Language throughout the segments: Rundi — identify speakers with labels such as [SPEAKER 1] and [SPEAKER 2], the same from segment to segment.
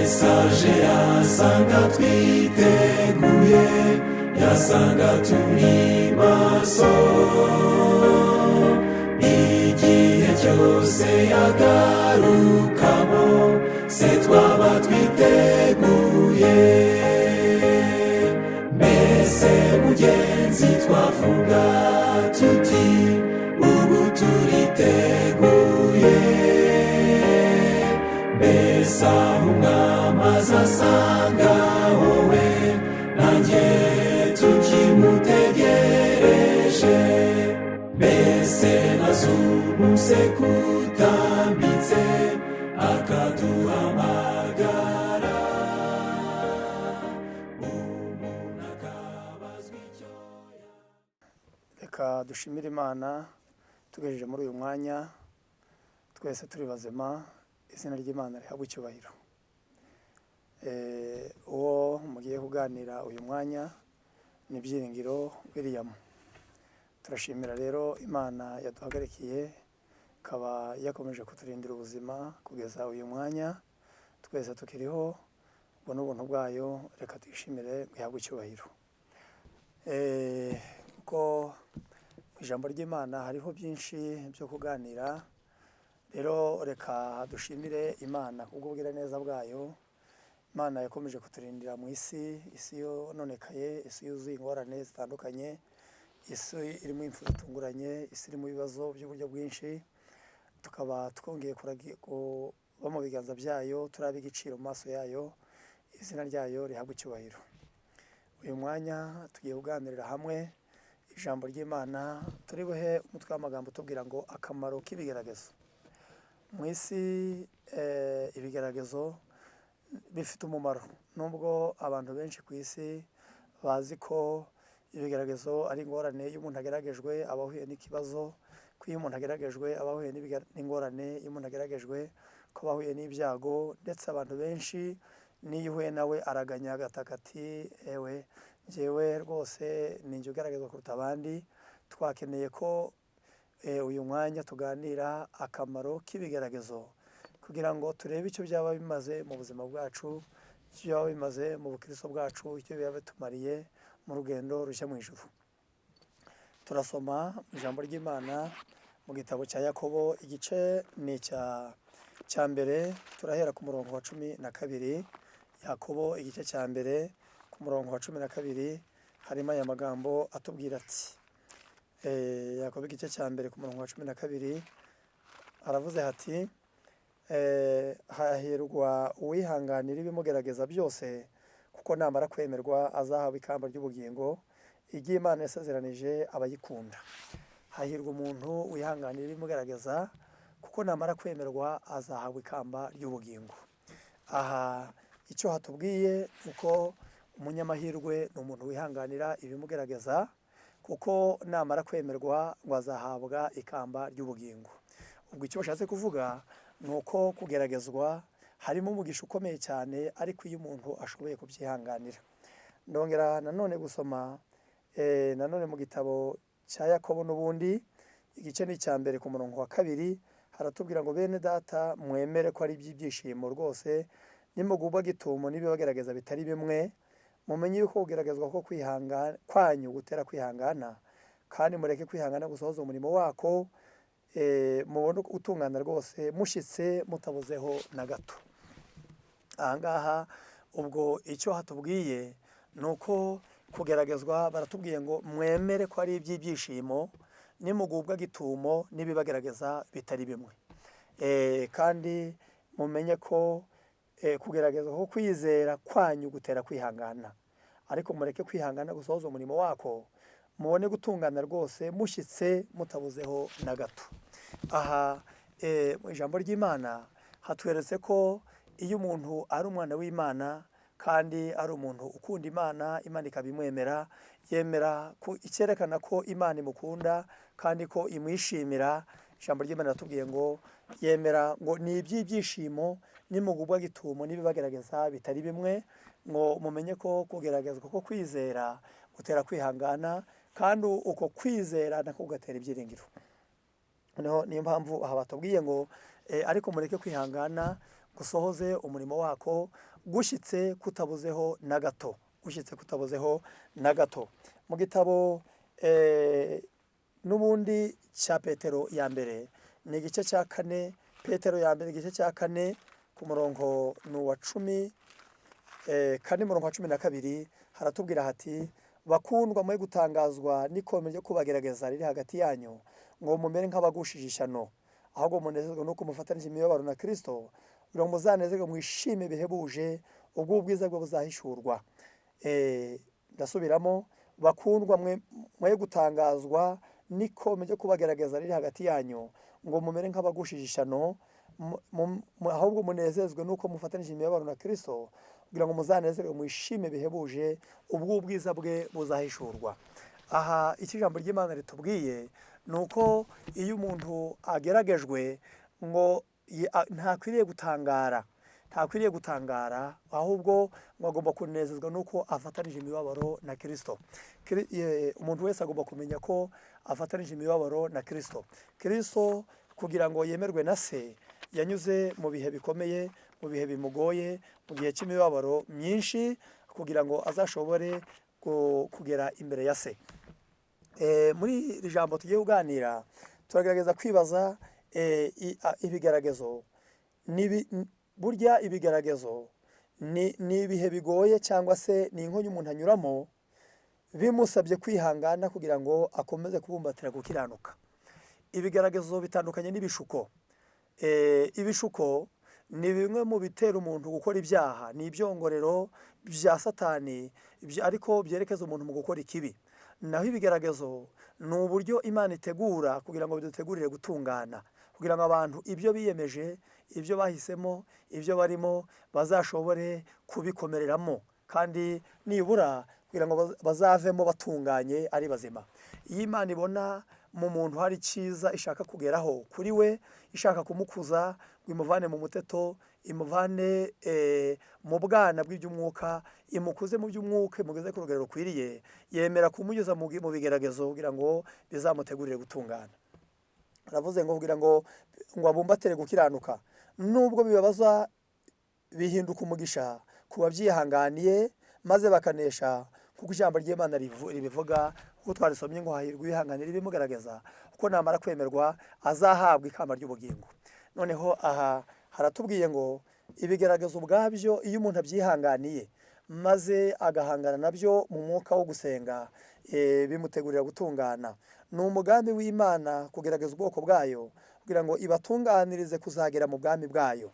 [SPEAKER 1] Yesaje yasanga twiteguye, yasanga turi maso. Igihe cyose yagarukamo, se twaba twiteguye? Mbese mugenzi, twavuga tuti ubu turiteguye? Mbese aho umwami azasanga wowe nanjye tukimutegereje? Mbese nazumuse kutambitse akaduhamagara, umuntu akabazwa icyo?
[SPEAKER 2] Reka dushimire Imana tugejeje muri uyu mwanya twese turi bazima. Izina ry'Imana rihabwe icyubahiro. Uwo mugiye kuganira uyu mwanya ni Byiringiro William. Turashimira rero Imana yaduhagarikiye, ikaba yakomeje kuturindira ubuzima kugeza uyu mwanya twese tukiriho. Ubwo n'ubuntu bwayo, reka tuyishimire, ihabwe icyubahiro. Kuko mu ijambo ry'Imana hariho byinshi byo kuganira. Rero reka dushimire Imana kubw'ubugiraneza bwayo. Imana yakomeje kuturindira mu isi, isi yononekaye, isi yuzuye ingorane zitandukanye, isi irimo impfu zitunguranye, isi irimo ibibazo by'uburyo bwinshi, tukaba twongeye kuba mu biganza byayo, turi ab'igiciro mu maso yayo. Izina ryayo rihabwe icyubahiro. Uyu mwanya tugiye kuganirira hamwe ijambo ry'Imana. Turi buhe umutwe w'amagambo utubwira ngo akamaro k'ibigeragezo mu isi. Ibigeragezo bifite umumaro, nubwo abantu benshi ku isi bazi ko ibigeragezo ari ingorane. Iyo umuntu ageragejwe aba ahuye n'ikibazo, ko iyo umuntu ageragejwe aba ahuye n'ingorane, iyo umuntu ageragejwe ko aba ahuye n'ibyago. Ndetse abantu benshi n'iyo uhuye nawe araganya, agataka ati: "Ewe, njyewe rwose ninjye ugeragezwa kuruta abandi." Twakeneye ko uyu mwanya tuganira akamaro k'ibigeragezo, kugira ngo turebe icyo byaba bimaze mu buzima bwacu, icyo byaba bimaze mu bukristo bwacu, icyo byaba bitumariye mu rugendo rujya mu ijuru. Turasoma mu ijambo ry'Imana mu gitabo cya Yakobo, igice ni icya cya mbere, turahera ku murongo wa 12. Yakobo igice cya mbere ku murongo wa 12 harimo aya magambo atubwira ati, Yakobo igice cya mbere ku murongo wa 12 aravuze ati: "Hahirwa uwihanganira ibimugerageza byose, kuko namara kwemerwa azahabwa ikamba ry'ubugingo iry'Imana yasezeranije abayikunda." Hahirwa umuntu wihanganira ibimugerageza, kuko namara kwemerwa azahabwa ikamba ry'ubugingo. Aha icyo hatubwiye ni uko umunyamahirwe ni umuntu wihanganira ibimugerageza, kuko namara kwemerwa ngo azahabwa ikamba ry'ubugingo. Ubwo icyo bashatse kuvuga ni uko kugeragezwa harimo umugisha ukomeye cyane, ariko iyo umuntu ashoboye kubyihanganira. Ndongera nanone gusoma nanone mu gitabo cya Yakobo n'ubundi, igice ni icya mbere ku murongo wa 2, haratubwira ngo: "Bene data, mwemere ko ari iby'ibyishimo rwose nimugubwa gitumo n'ibibagerageza bitari bimwe. Mumenye yuko kugeragezwa ko kwihangana kwanyu gutera kwihangana. Kandi mureke kwihangana gusohoza umurimo wako, mubone gutungana rwose, mushyitse mutabuzeho na gato." Ahangaha ubwo icyo hatubwiye ni uko kugeragezwa, baratubwiye ngo mwemere ko ari iby'ibyishimo nimugubwa gitumo n'ibibagerageza bitari bimwe. Kandi mumenye ko kugeragezwa ko kwizera kwanyu gutera kwihangana, ariko mureke kwihangana gusohoza umurimo wako, mubone gutungana rwose, mushyitse mutabuzeho na gato. Aha mu ijambo ry'Imana hatweretse ko iyo umuntu ari umwana w'Imana kandi ari umuntu ukunda Imana, Imana ikabimwemera, yemera ko icyerekana ko Imana imukunda kandi ko imwishimira, ijambo ry'Imana riratubwiye ngo yemera ngo ni iby'ibyishimo nimugubwa gitumo n'ibibagerageza bitari bimwe, ngo mumenye ko kugeragezwa ko kwizera gutera kwihangana, kandi uko kwizera nako kugatera ibyiringiro. Noneho niyo mpamvu aha batubwiye ngo ariko mureke kwihangana Gusohoze umurimo wako gushyitse kutabuzeho na gato, gushyitse kutabuzeho na gato. Mu gitabo n'ubundi cya Petero ya mbere, ni igice cya 4, Petero ya mbere igice cya 4 ku murongo ni uwa 10, 4 murongo wa 12, haratubwira hati: bakundwa, mwe gutangazwa n'ikome ryo kubagerageza riri hagati yanyu, ngo mumere nk'abagushije ishyano, ahubwo munezerwe nuko mufatanije imibabaro na Kristo, kugira ngo muzanezerwe mwishime bihebuje ubwo ubwiza bwe buzahishurwa. Ndasubiramo: bakundwa, mwe gutangazwa n'ikome ryo kubagerageza riri hagati yanyu, ngo mumere nk'abagushije ishyano, ahubwo munezezwe nuko mufatanije imibabaro na Kristo, kugira ngo muzanezerwe mwishime bihebuje ubwo ubwiza bwe buzahishurwa. Aha icyo ijambo ry'Imana ritubwiye ni uko iyo umuntu ageragejwe ngo ntakwiriye gutangara, ntakwiriye gutangara, ahubwo ngo agomba kunezezwa nuko afatanije imibabaro na Kristo. Umuntu wese agomba kumenya ko afatanije imibabaro na Kristo. Kristo kugira ngo yemerwe na se yanyuze mu bihe bikomeye, mu bihe bimugoye, mu gihe cy'imibabaro myinshi, kugira ngo azashobore kugera imbere ya se. Muri iri jambo tugiye kuganira turagerageza kwibaza ibigaragazo. Burya ibigaragazo ni ibihe bigoye cyangwa se ni inkonyi umuntu anyuramo bimusabye kwihangana kugira ngo akomeze kubumbatira gukiranuka. Ibigaragazo bitandukanye n'ibishuko. Ibishuko ni bimwe mu bitera umuntu gukora ibyaha, ni ibyongorero bya Satani ariko byerekeza umuntu mu gukora ikibi. Naho ibigaragazo ni uburyo Imana itegura kugira ngo bidutegurire gutungana, kugira ngo abantu ibyo biyemeje, ibyo bahisemo, ibyo barimo bazashobore kubikomereramo, kandi nibura kugira ngo bazavemo batunganye ari bazima. Iyo Imana ibona mu muntu hari icyiza ishaka kugeraho kuri we, ishaka kumukuza ngo imuvane mu muteto, imuvane mu bwana bw'iby'umwuka, imukuze mu by'umwuka, imugeze ku rugero rukwiriye, yemera kumunyuza mu bigeragezo kugira ngo bizamutegurire gutungana. Aravuze ngo kugira ngo abumbatire gukiranuka, nubwo bibabaza bihinduka umugisha ku babyihanganiye maze bakanesha, kuko ijambo ry'Imana ribivuga, kuko twarisomye ngo hahirwa uwihanganira ibimugaragaza, kuko namara kwemerwa azahabwa ikamba ry'ubugingo. Noneho aha haratubwiye ngo ibigaragazo ubwabyo iyo umuntu abyihanganiye maze agahangana nabyo mu mwuka wo gusenga, bimutegurira gutungana. Ni umugambi w'Imana kugerageza ubwoko bwayo kugira ngo ibatunganirize kuzagera mu bwami bwayo.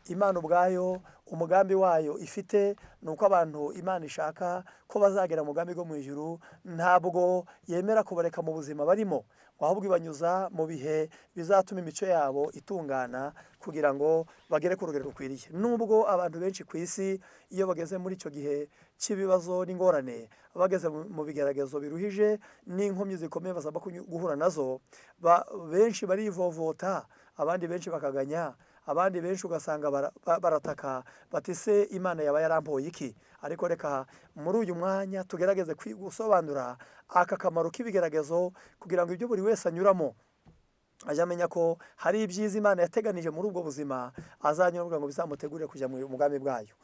[SPEAKER 2] Imana ubwayo umugambi wayo ifite ni uko abantu Imana ishaka ko bazagera mu bwami bwo mu ijuru, ntabwo yemera kubareka mu buzima barimo, ahubwo ibanyuza mu bihe bizatuma imico yabo itungana kugira ngo bagere ku rugero rukwiriye. Nubwo abantu benshi ku isi iyo bageze muri icyo gihe cy'ibibazo n'ingorane, bageze mu bigeragezo biruhije n'inkomyi zikomeye basabwa guhura nazo, benshi barivovota, abandi benshi bakaganya, abandi benshi ugasanga barataka bati se Imana yaba yarampoye iki? Ariko reka muri uyu mwanya tugerageze gusobanura aka kamaro k'ibigeragezo kugira ngo ibyo buri wese anyuramo ajye amenya ko hari ibyiza Imana yateganije muri ubwo buzima azanyura kugira ngo bizamutegurire kujya mu bwami bwayo.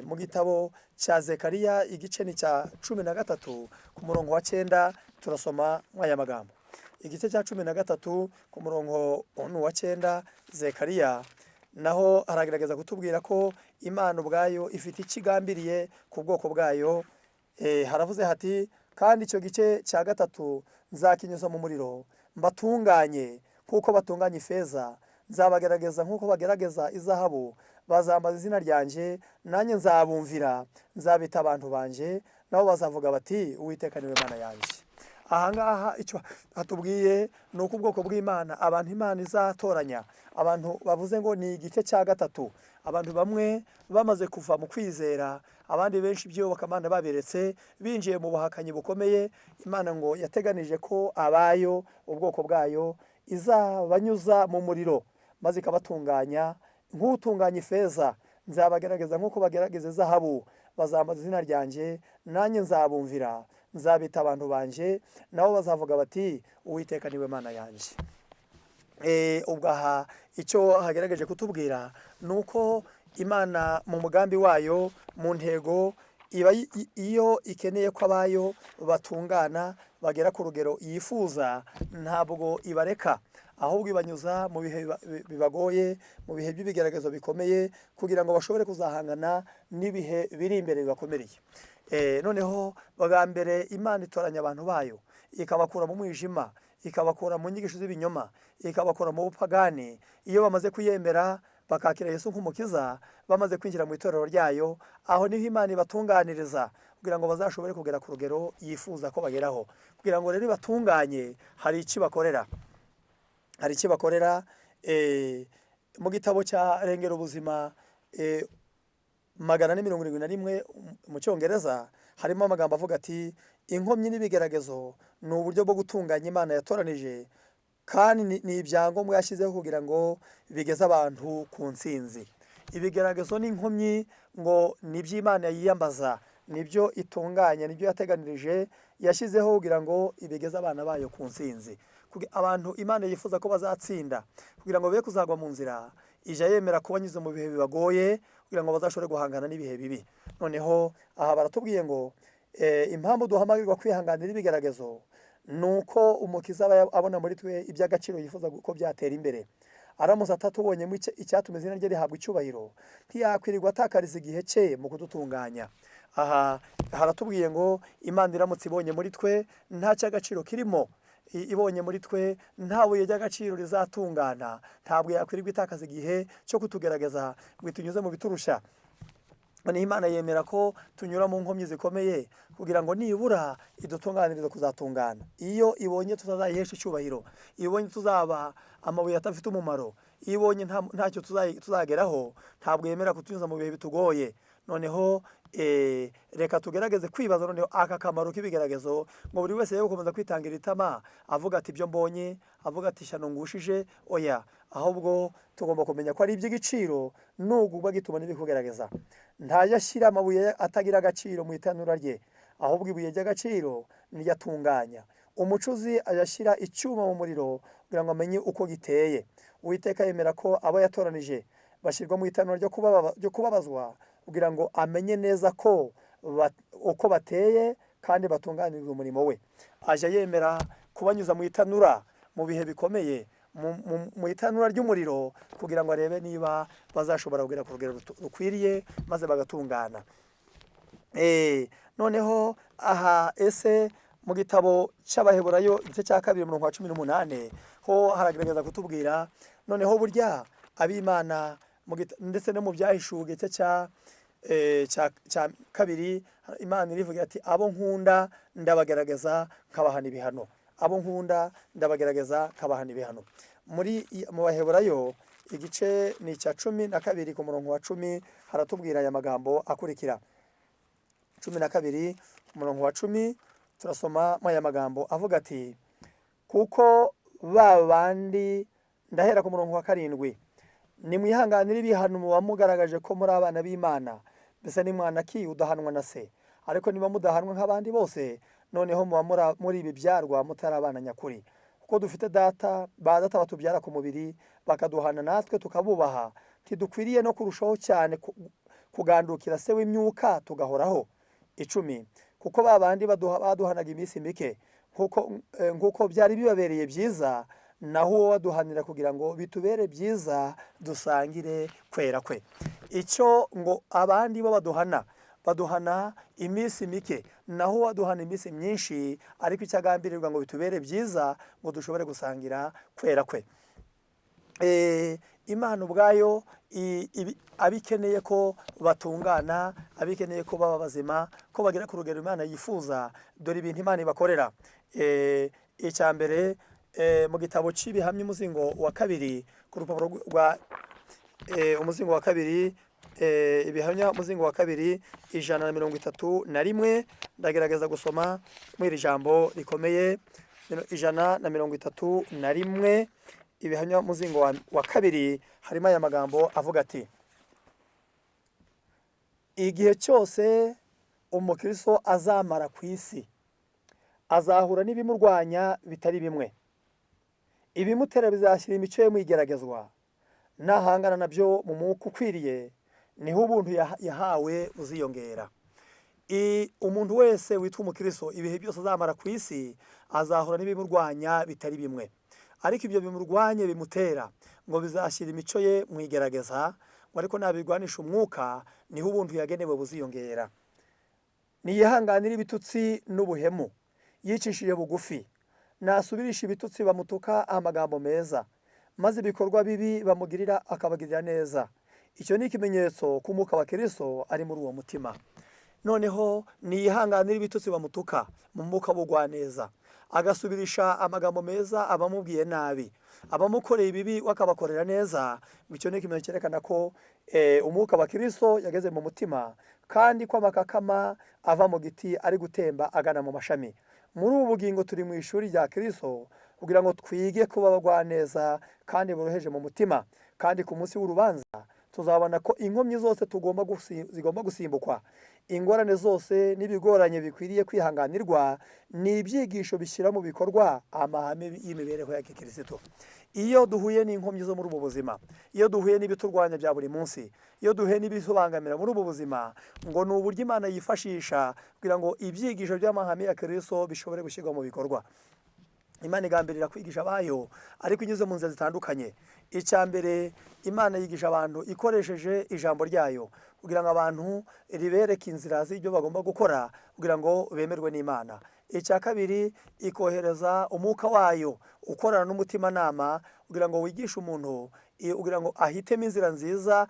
[SPEAKER 2] Mu gitabo cya Zekariya igice ni cya 13 ku murongo wa 9 turasoma aya magambo. Igice cya 13 ku murongo wa 9 Zekariya naho aragerageza kutubwira ko Imana ubwayo ifite ikigambiriye ku bwoko bwayo. Haravuze hati: kandi icyo gice cya 3 nzakinyuza mu muriro mbatunganye kuko batunganya ifeza, nzabagerageza nkuko bagerageza izahabu, bazambaza izina ryanjye nanjye nzabumvira, nzabita abantu banjye nabo bazavuga bati Uwiteka niwe Mana yanjye. Aha ngaha icyo hatubwiye ni uko ubwoko bw'Imana, abantu Imana izatoranya, abantu bavuze ngo ni igice cya 3, abantu bamwe bamaze kuva mu kwizera, abandi benshi iby'iyobokamana baberetse, binjiye mu buhakanyi bukomeye. Imana ngo yateganije ko abayo, ubwoko bwayo, izabanyuza mu muriro maze ikabatunganya nk'utunganya ifeza, nzabagerageza nk'uko bagerageza izahabu, bazambaza izina ryanjye nanjye nzabumvira, nzabita abantu banjye nabo bazavuga bati Uwiteka niwe Mana yanjye. Ubwo aha icyo hagerageje kutubwira ni uko Imana mu mugambi wayo, mu ntego iba iyo ikeneye ko abayo batungana bagera ku rugero yifuza, ntabwo ibareka, ahubwo ibanyuza mu bihe bibagoye, mu bihe by'ibigeragezo bikomeye, kugira ngo bashobore kuzahangana n'ibihe biri imbere bibakomereye. Noneho bwa mbere Imana itoranya abantu bayo, ikabakura mu mwijima, ikabakura mu nyigisho z'ibinyoma, ikabakura mu bupagani. Iyo bamaze kuyemera bakakira Yesu nk'umukiza, bamaze kwinjira mu itorero ryayo, aho niho Imana ibatunganiriza kugira ngo bazashobore kugera ku rugero yifuza ko bageraho. Kugira ngo rero ibatunganye, hari icyo ibakorera, hari icyo ibakorera. Mu gitabo cya Rengera Ubuzima, 471 mu Cyongereza, harimo amagambo avuga ati: "Inkomyi n'ibigeragezo ni uburyo bwo gutunganya Imana yatoranije, kandi ni ibyangombwa yashyizeho kugira ngo bigeze abantu ku ntsinzi." Ibigeragezo n'inkomyi ngo ni iby'Imana yiyambaza, nibyo itunganya, nibyo yateganirije, yashyizeho kugira ngo ibigeze abana bayo ku ntsinzi. Abantu Imana yifuza ko bazatsinda, kugira ngo be kuzagwa mu nzira, ijya yemera kubanyuze mu bihe bibagoye kugira ngo bazashobore guhangana n'ibihe bibi. Noneho aha baratubwiye ngo impamvu duhamagarirwa kwihanganira ibigeragezo ni uko Umukiza aba abona muri twe iby'agaciro yifuza ko byatera imbere. Aramutse atatubonyemo icyatuma izina rye rihabwa icyubahiro, ntiyakwirirwa atakariza igihe cye mu kudutunganya. Aha haratubwiye ngo Imana iramutse ibonye muri twe nta cy'agaciro kirimo, ibonye muri twe nta buye ry'agaciro rizatungana, ntabwo yakwirirwa itakaza igihe cyo kutugerageza ngo itunyuze mu biturusha. Noneho Imana yemera ko tunyura mu nkomyi zikomeye kugira ngo nibura idutunganirize kuzatungana. Iyo ibonye tutazayihesha icyubahiro, iyo ibonye tuzaba amabuye adafite umumaro, iyo ibonye ntacyo tuzageraho, ntabwo yemera kutunyuza mu bihe bitugoye. Noneho reka tugerageze kwibaza noneho aka kamaro k'ibigeragezo, ngo buri wese ye gukomeza kwitangira itama avuga ati: "Ibyo mbonye", avuga ati: "Ishyano ngushije". Oya, ahubwo tugomba kumenya ko ari iby'igiciro nugubwa gituma n'ibikugerageza. Ntajya ashyira amabuye atagira agaciro mu itanura rye, ahubwo ibuye ry'agaciro niryo atunganya. Umucuzi ajya icyuma mu muriro kugira ngo amenye uko giteye. Uwiteka yemera ko abo yatoranije bashyirwa mu itanura ryo kubabazwa, kugira ngo amenye neza ko uko bateye kandi batunganirizwa umurimo we. Ajya yemera kubanyuza mu itanura, mu bihe bikomeye, mu itanura ry'umuriro, kugira ngo arebe niba bazashobora kugera ku rugero rukwiriye maze bagatungana. Noneho aha ese mu gitabo cy'Abaheburayo, igice cya 2, umurongo wa 18, ho haragaragaza kutubwira noneho burya ab'Imana ndetse no mu Byahishuwe, igice cya 2, Imana irivuga ati: "Abo nkunda ndabagaragaza nkabahana ibihano, abo nkunda ndabagaragaza nkabahana ibihano." Mu Baheburayo, igice ni icya 12, ku murongo wa 10, haratubwira aya magambo akurikira. 12, umurongo wa 10, turasoma aya magambo avuga ati: "Kuko ba bandi", ndahera ku murongo wa 7: "Nimwihanganire ibihano muba mugaragaje ko muri abana b'Imana. Mbese ni mwana ki udahanwa na se? Ariko niba mudahanwa nk'abandi bose, noneho muba muri ibi byarwa, mutari abana nyakuri. Kuko dufite data, ba data batubyara ku mubiri, bakaduhana natwe tukabubaha, ntidukwiriye no kurushaho cyane kugandukira Se w'imyuka tugahoraho? 10: Kuko ba bandi baduhanaga iminsi mike nk'uko byari bibabereye byiza, naho uwo waduhanira kugira ngo bitubere byiza, dusangire kwera kwe." Icyo ngo abandi bo baduhana iminsi mike, naho waduhana iminsi myinshi, ariko icyo agambirirwa ngo bitubere byiza, ngo dushobore gusangira kwera kwe. Imana ubwayo abikeneye ko batungana, abikeneye ko baba bazima, ko bagera ku rugero Imana yifuza. Dore ibintu Imana ibakorera. Icya mbere, mu gitabo cy'Ibihamya, umuzingo wa 2, ku rupapuro rwa umuzingo wa 2, Ibihamya umuzingo wa 2, 131, ndagerageza gusoma muri iri jambo rikomeye. 131, Ibihamya umuzingo wa 2, harimo aya magambo avuga ati: "Igihe cyose umukristo azamara ku isi, azahura n'ibimurwanya bitari bimwe." Ibimutera bizashyira imico ye mu igeragezwa, nahangana nabyo mu mwuka ukwiriye, niho ubuntu yahawe buziyongera. Umuntu wese witwa umukristo ibihe byose azamara ku isi azahura n'ibimurwanya bitari bimwe, ariko ibyo bimurwanye bimutera ngo bizashyira imico ye mu igerageza, ngo ariko nabirwanisha umwuka niho ubuntu yagenewe buziyongera. Niyihanganire ibitutsi n'ubuhemu yicishije bugufi, nasubirisha ibitutsi bamutuka amagambo meza, maze ibikorwa bibi bamugirira akabagirira neza. Icyo ni ikimenyetso ko umwuka wa Kristo ari muri uwo mutima. Noneho niyihanganire ibitutsi bamutuka mu mwuka w'ubugwaneza, agasubirisha amagambo meza abamubwiye nabi, abamukoreye ibibi we akabakorera neza. Icyo ni ikimenyetso cyerekana ko umwuka wa Kristo yageze mu mutima, kandi ko amakakama ava mu giti ari gutemba agana mu mashami. Muri ubu bugingo turi mu ishuri rya Kristo kugira ngo twige kuba abagwaneza kandi boroheje mu mutima, kandi ku munsi w'urubanza tuzabona ko inkomyi zose zigomba gusimbukwa, ingorane zose n'ibigoranye bikwiriye kwihanganirwa, ni ibyigisho bishyira mu bikorwa amahame y'imibereho ya gikristo. Iyo duhuye n'inkomyi zo muri ubu buzima, iyo duhuye n'ibiturwanya bya buri munsi, iyo duhuye n'ibitubangamira muri ubu buzima, ngo ni uburyo Imana yifashisha kugira ngo ibyigisho by'amahame ya Kristo bishobore gushyirwa mu bikorwa. Imana igambirira kwigisha abayo ariko inyuze mu nzira zitandukanye. Icya mbere, Imana yigisha abantu ikoresheje ijambo ryayo kugira ngo abantu ribereke inzira z'ibyo bagomba gukora kugira ngo bemerwe n'Imana. Icya kabiri, ikohereza umwuka wayo ukorana n'umutimanama kugira ngo wigishe umuntu, kugira ngo ahitemo inzira nziza,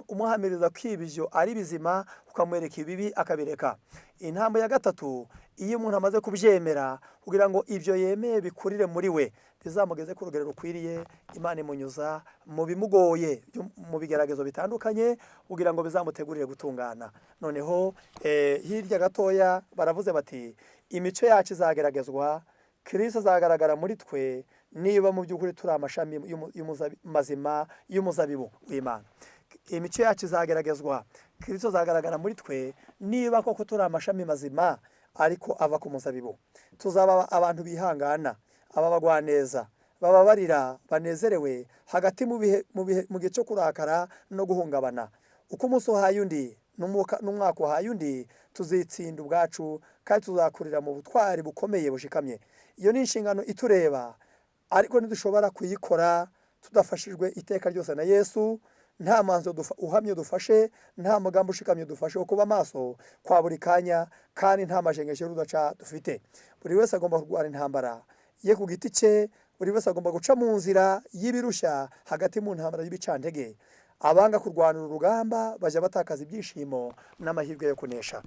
[SPEAKER 2] umuhamiriza ko ibyo ari bizima, ukamwereka ibibi akabireka. Intambwe ya gatatu, iyo umuntu amaze kubyemera kugira ngo ibyo yemeye bikurire muri we, bizamugeze ku rugero rukwiriye, Imana imunyuza mu bimugoye, mu bigeragezo bitandukanye kugira ngo bizamutegurire gutungana. Noneho hirya gatoya baravuze bati imico yacu izageragezwa, Kristo azagaragara muri twe niba mu by'ukuri turi amashami mazima y'umuzabibu w'Imana. Imico yacu izageragezwa, Kristo azagaragara muri twe niba koko turi amashami mazima ariko ava ku muzabibu. Tuzaba abantu bihangana, ababagwaneza, bababarira, banezerewe hagati mu gihe cyo kurakara no guhungabana. Uko umunsi uhaye undi n'umwaka uhaye undi, tuzitsinda ubwacu kandi tuzakurira mu butwari bukomeye bushikamye. Iyo ni inshingano itureba, ariko ntidushobora kuyikora tudafashijwe iteka ryose na Yesu. Nta mwanzuro uhamye dufashe, nta mugambi ushikamye dufashe wo kuba maso kwa buri kanya, kandi nta majengesho y'urudaca dufite. Buri wese agomba kurwana intambara ye ku giti cye, buri wese agomba guca mu nzira y'ibirushya hagati mu ntambara y'ibicantege. Abanga kurwana uru rugamba bajya batakaza ibyishimo n'amahirwe yo kunesha.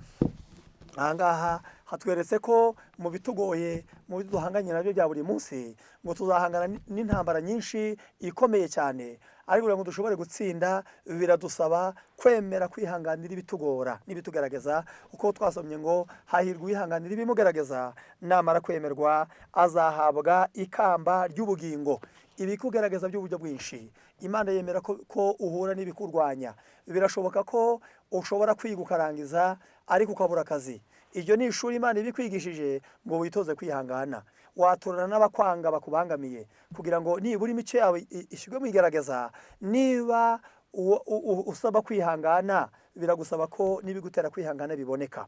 [SPEAKER 2] Aha ngaha hatweretse ko mu bitugoye, mu byo duhanganye nabyo bya buri munsi, ngo tuzahangana n'intambara nyinshi ikomeye cyane, ariko kugira ngo dushobore gutsinda biradusaba kwemera kwihanganira ibitugora n'ibitugaragaza, uko twasomye ngo hahirwa uwihanganira ibimugaragaza, namara kwemerwa azahabwa ikamba ry'ubugingo. Ibikugaragaza by'uburyo bwinshi, Imana yemera ko uhura n'ibikurwanya. Birashoboka ko ushobora kwiga ukarangiza ariko ukabura akazi. Iryo ni ishuri Imana ibikwigishije ngo witoze kwihangana. Waturana n'abakwanga bakubangamiye kugira ngo nibura imico yawe ishyirwe mu igerageza. Niba usaba kwihangana, biragusaba ko n'ibigutera kwihangana biboneka.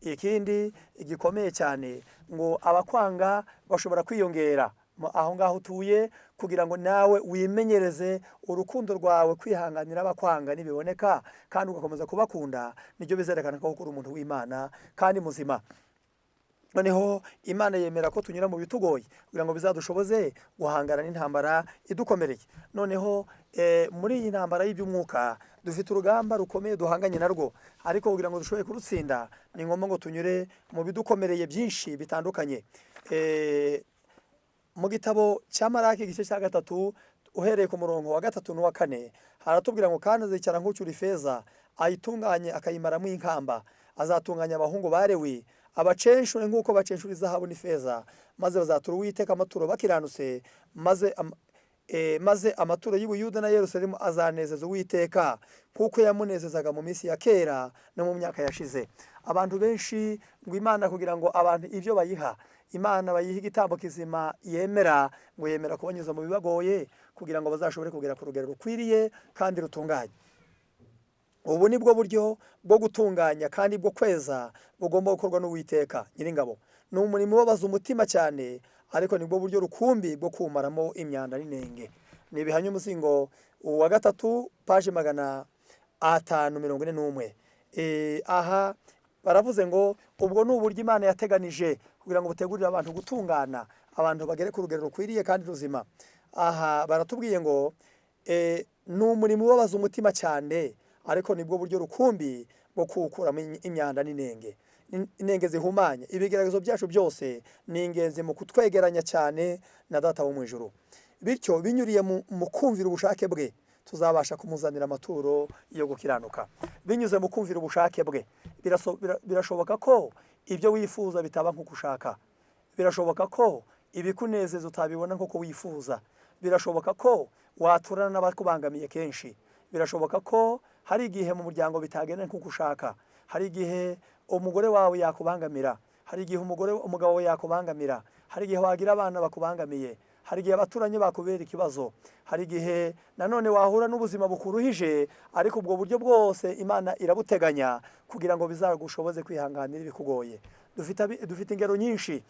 [SPEAKER 2] Ikindi gikomeye cyane, ngo abakwanga bashobora kwiyongera aho ngaho utuye, kugira ngo nawe wimenyereze urukundo rwawe kwihanganira abakwanga nibiboneka, kandi ugakomeza kubakunda, nibyo bizerekana ko uri umuntu w'Imana kandi muzima. Noneho Imana yemera ko tunyura mu bitugoye kugira ngo bizadushoboze guhangana n'intambara idukomereye. Noneho muri iyi ntambara y'iby'umwuka dufite urugamba rukomeye duhanganye narwo, ariko kugira ngo dushobore kurutsinda ni ngombwa ngo tunyure mu bidukomereye byinshi bitandukanye. Mu gitabo cya Malaki igice cya 3 uhereye ku murongo wa 3 n'uwa 4 haratubwira ngo kandi azicara nk'ucura ifeza ayitunganye akayimaramo inkamba, azatunganya abahungu ba Lewi abacenshure nk'uko bacenshura izahabu n'ifeza, maze bazatura Uwiteka amaturo bakiranutse, maze Maze amaturo y'Ubuyuda na Yerusalemu azanezeza Uwiteka kuko yamunezezaga mu minsi ya kera no mu myaka yashize. Abantu benshi ngo Imana, kugira ngo abantu ibyo bayiha, Imana bayiha igitambo kizima yemera, ngo yemera kubanyuza mu bibagoye kugira ngo bazashobore kugera ku rugero rukwiriye kandi rutunganye. Ubu ni bwo buryo bwo gutunganya kandi bwo kweza bugomba gukorwa n'Uwiteka Nyiringabo. Ni umurimo ubabaza umutima cyane, ariko nibwo buryo rukumbi bwo kumaramo imyanda n'inenge. Ni Ibihamya umuzingo wa gatatu, paje 541. Aha baravuze ngo ubwo ni uburyo Imana yateganije kugira ngo butegurire abantu gutungana, abantu bagere ku rugero rukwiriye kandi ruzima. Aha baratubwiye ngo ni umurimo ubabaza umutima cyane, ariko nibwo buryo rukumbi bwo kuwukuramo imyanda n'inenge, inenge zihumanye. Ibigeragezo byacu byose ni ingenzi mu kutwegeranya cyane na Data wo mu ijuru. Bityo binyuriye mu kumvira ubushake bwe, tuzabasha kumuzanira amaturo yo gukiranuka. Binyuze mu kumvira ubushake bwe, birashoboka ko ibyo wifuza bitaba nk'uko ushaka. Birashoboka ko ibikunezeza utabibona nk'uko wifuza. Birashoboka ko waturana n'abakubangamiye kenshi. Birashoboka ko hari igihe mu muryango bitagenda nk'uko ushaka. Hari igihe umugore wawe yakubangamira, hari igihe umugabo wawe yakubangamira, hari igihe wagira abana bakubangamiye, hari igihe abaturanyi bakubera ikibazo, hari igihe nanone wahura n'ubuzima bukuruhije. Ariko ubwo buryo bwose Imana irabuteganya kugira ngo bizagushoboze kwihanganira ibikugoye. Dufite ingero nyinshi,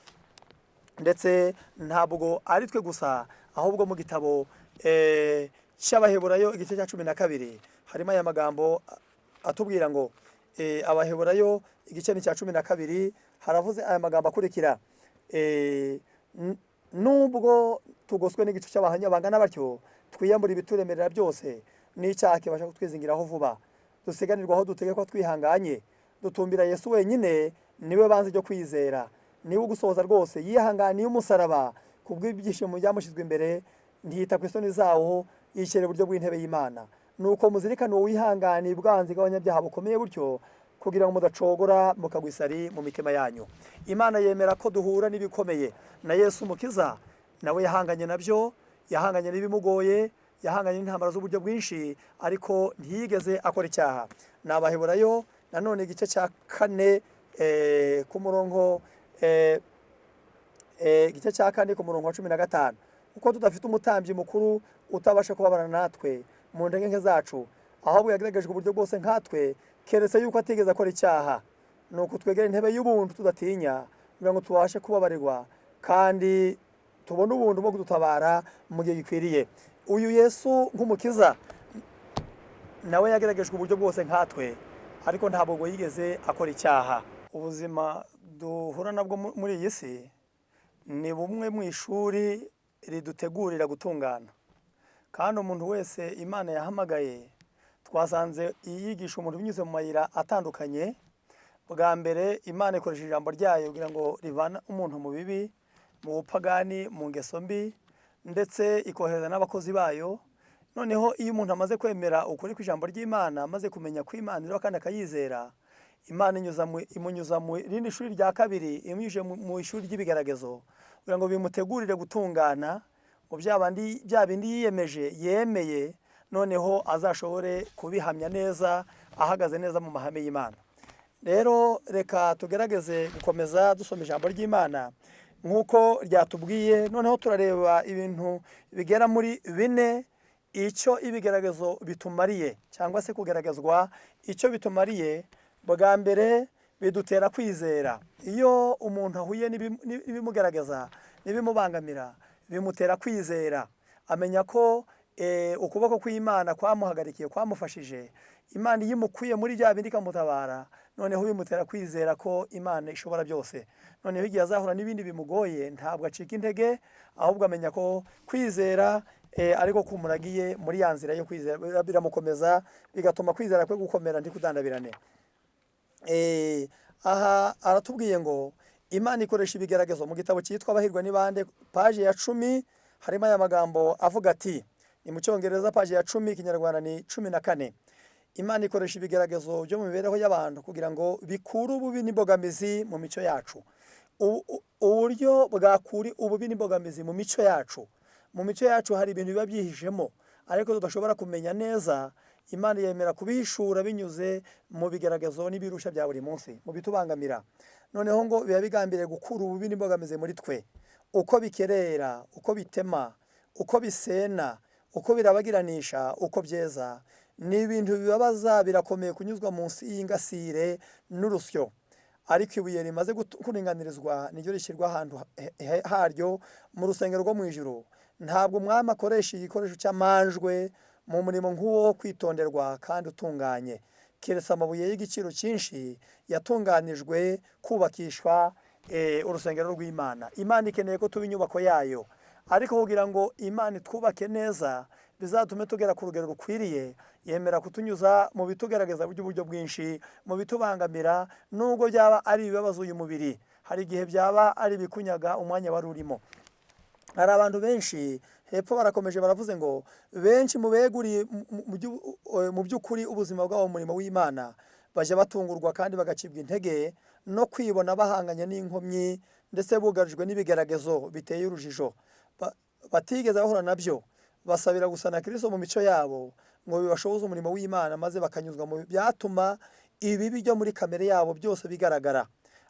[SPEAKER 2] ndetse ntabwo ari twe gusa, ahubwo mu gitabo cy'Abaheburayo igice cya 12 harimo aya magambo atubwira ngo Abaheburayo igice ni cya 12, haravuze aya magambo akurikira: "Nubwo tugoswe n'igicu cy'abahamya bangana batyo, twiyambura ibituremerera byose n'icyaha kibasha kutwizingiraho vuba, dusiganirwaho dutegekwa twihanganye, dutumbira Yesu wenyine, niwe banze ryo kwizera, niwe ugusohoza rwose, yihanganiye umusaraba kubw'ibyishimo byamushyizwe imbere, ntiyita ku isoni zawo, yishyira iburyo bw'intebe y'Imana. Nuko muzirikane uwo wihanganiye ubwanzi bw'abanyabyaha bukomeye butyo, kugira ngo mudacogora mukagwa isari mu mitima yanyu." Imana yemera ko duhura n'ibikomeye. Na Yesu Umukiza nawe yahanganye nabyo, yahanganye n'ibimugoye, yahanganye n'intambara z'uburyo bwinshi, ariko ntiyigeze akora icyaha. Ni Abaheburayo nanone igice cya 4 ku murongo, igice cya 4 ku murongo wa 15: "Kuko tudafite umutambyi mukuru utabasha kubabarana natwe mu ntege nke zacu, ahubwo yagaragajwe uburyo bwose nkatwe, keretse yuko atigeze akora icyaha. Nuko twegera intebe y'ubuntu tudatinya, kugira ngo tubashe kubabarirwa kandi tubone ubuntu bwo kudutabara mu gihe gikwiriye." Uyu Yesu nk'umukiza nawe yagaragajwe uburyo bwose nkatwe, ariko ntabwo yigeze akora icyaha. Ubuzima duhura nabwo muri iyi si ni bumwe mu ishuri ridutegurira gutungana. Kandi umuntu wese Imana yahamagaye, twasanze yigisha umuntu binyuze mu mayira atandukanye. Bwa mbere Imana ikoresha ijambo ryayo kugira ngo rivane umuntu mu bibi, mu bupagani, mu ngeso mbi, ndetse ikohereza n'abakozi bayo. Noneho iyo umuntu amaze kwemera ukuri kw'ijambo ry'Imana, amaze kumenya ko Imana iriho kandi akayizera, Imana imunyuza mu rindi shuri rya kabiri, imunyujije mu ishuri ry'ibigeragezo kugira ngo bimutegurire gutungana, ngo bya bindi yiyemeje, yemeye, noneho azashobore kubihamya neza, ahagaze neza mu mahame y'Imana. Rero reka tugerageze gukomeza dusoma ijambo ry'Imana nk'uko ryatubwiye. Noneho turareba ibintu bigera muri bine, icyo ibigeragezo bitumariye, cyangwa se kugeragezwa icyo bitumariye. Bwa mbere, bidutera kwizera. Iyo umuntu ahuye n'ibimugerageza, n'ibimubangamira, bimutera kwizera, amenya ko ukuboko kw'Imana kwamuhagarikiye, kwamufashije. Imana iyo imukuye muri bya bindi ikamutabara, noneho bimutera kwizera ko Imana ishobora byose. Noneho igihe azahura n'ibindi bimugoye, ntabwo acika intege, ahubwo amenya ko kwizera ariko kumuragiye muri ya nzira yo kwizera, biramukomeza, bigatuma kwizera kwe gukomera, ntikudandabirane. Aha aratubwiye ngo Imana ikoresha ibigeragezo. Mu gitabo cyitwa Abahirwa ni bande, paji ya 10, harimo aya magambo avuga ati, ni mu Cyongereza paji ya 10, Ikinyarwanda ni 14: "Imana ikoresha ibigeragezo byo mu mibereho y'abantu kugira ngo bikure ububi n'imbogamizi mu mico yacu." Uburyo bwakura ububi n'imbogamizi mu mico yacu. Mu mico yacu hari ibintu biba byihishemo ariko tudashobora kumenya neza. Imana yemera kubihishura binyuze mu bigeragezo n'ibirusha bya buri munsi, mu bitubangamira. Noneho ngo biba bigambiriye gukura ububi n'imbogamizi muri twe. Uko bikerera, uko bitema, uko bisena, uko birabagiranisha, uko byeza, ni ibintu bibabaza. Birakomeye kunyuzwa munsi y'ingasire n'urusyo, ariko ibuye rimaze kuringanirizwa niryo rishyirwa ahantu haryo mu rusengero rwo mu ijuru. Ntabwo umwami akoresha igikoresho cy'amanjwe mu murimo nk'uwo wo kwitonderwa kandi utunganye, keretse amabuye y'igiciro cyinshi yatunganijwe kubakishwa urusengero rw'Imana. Imana ikeneye ko tuba inyubako yayo, ariko kugira ngo Imana itwubake neza bizatume tugera ku rugero rukwiriye, yemera kutunyuza mu bitugerageza by'uburyo bwinshi, mu bitubangamira, nubwo byaba ari ibibabaza uyu mubiri. Hari igihe byaba ari ibikunyaga umwanya wari urimo. Hari abantu benshi, hepfo barakomeje baravuze ngo benshi mu beguriye mu by'ukuri ubuzima bwabo mu murimo w'Imana bajya batungurwa kandi bagacibwa intege no kwibona bahanganye n'inkomyi, ndetse bugarijwe n'ibigeragezo biteye urujijo batigeze bahura nabyo. Basabira gusa na Kristo mu mico yabo ngo bibashoboze umurimo w'Imana, maze bakanyuzwa mu byatuma ibibi byo muri kamere yabo byose bigaragara.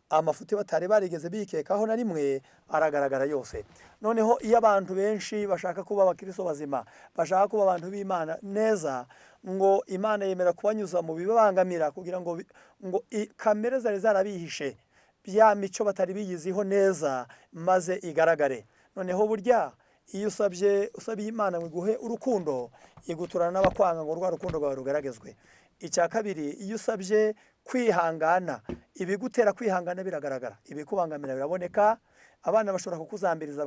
[SPEAKER 2] Amafuti batari barigeze bikekaho na rimwe aragaragara yose. Noneho iyo abantu benshi bashaka kuba abakristo bazima, bashaka kuba abantu b'Imana neza, ngo Imana yemera kubanyuza mu bibabangamira kugira ngo kamere zari zarabihishe, bya mico batari biyiziho neza, maze igaragare. Noneho burya iyo usabye, usabiye Imana ngo iguhe urukundo, iguturana n'abakwanga ngo rwa rukundo rwawe rugaragazwe. Icya kabiri, iyo usabye kwihangana, ibigutera kwihangana biragaragara, ibikubangamira biraboneka. Abana bashobora kukuzambiriza,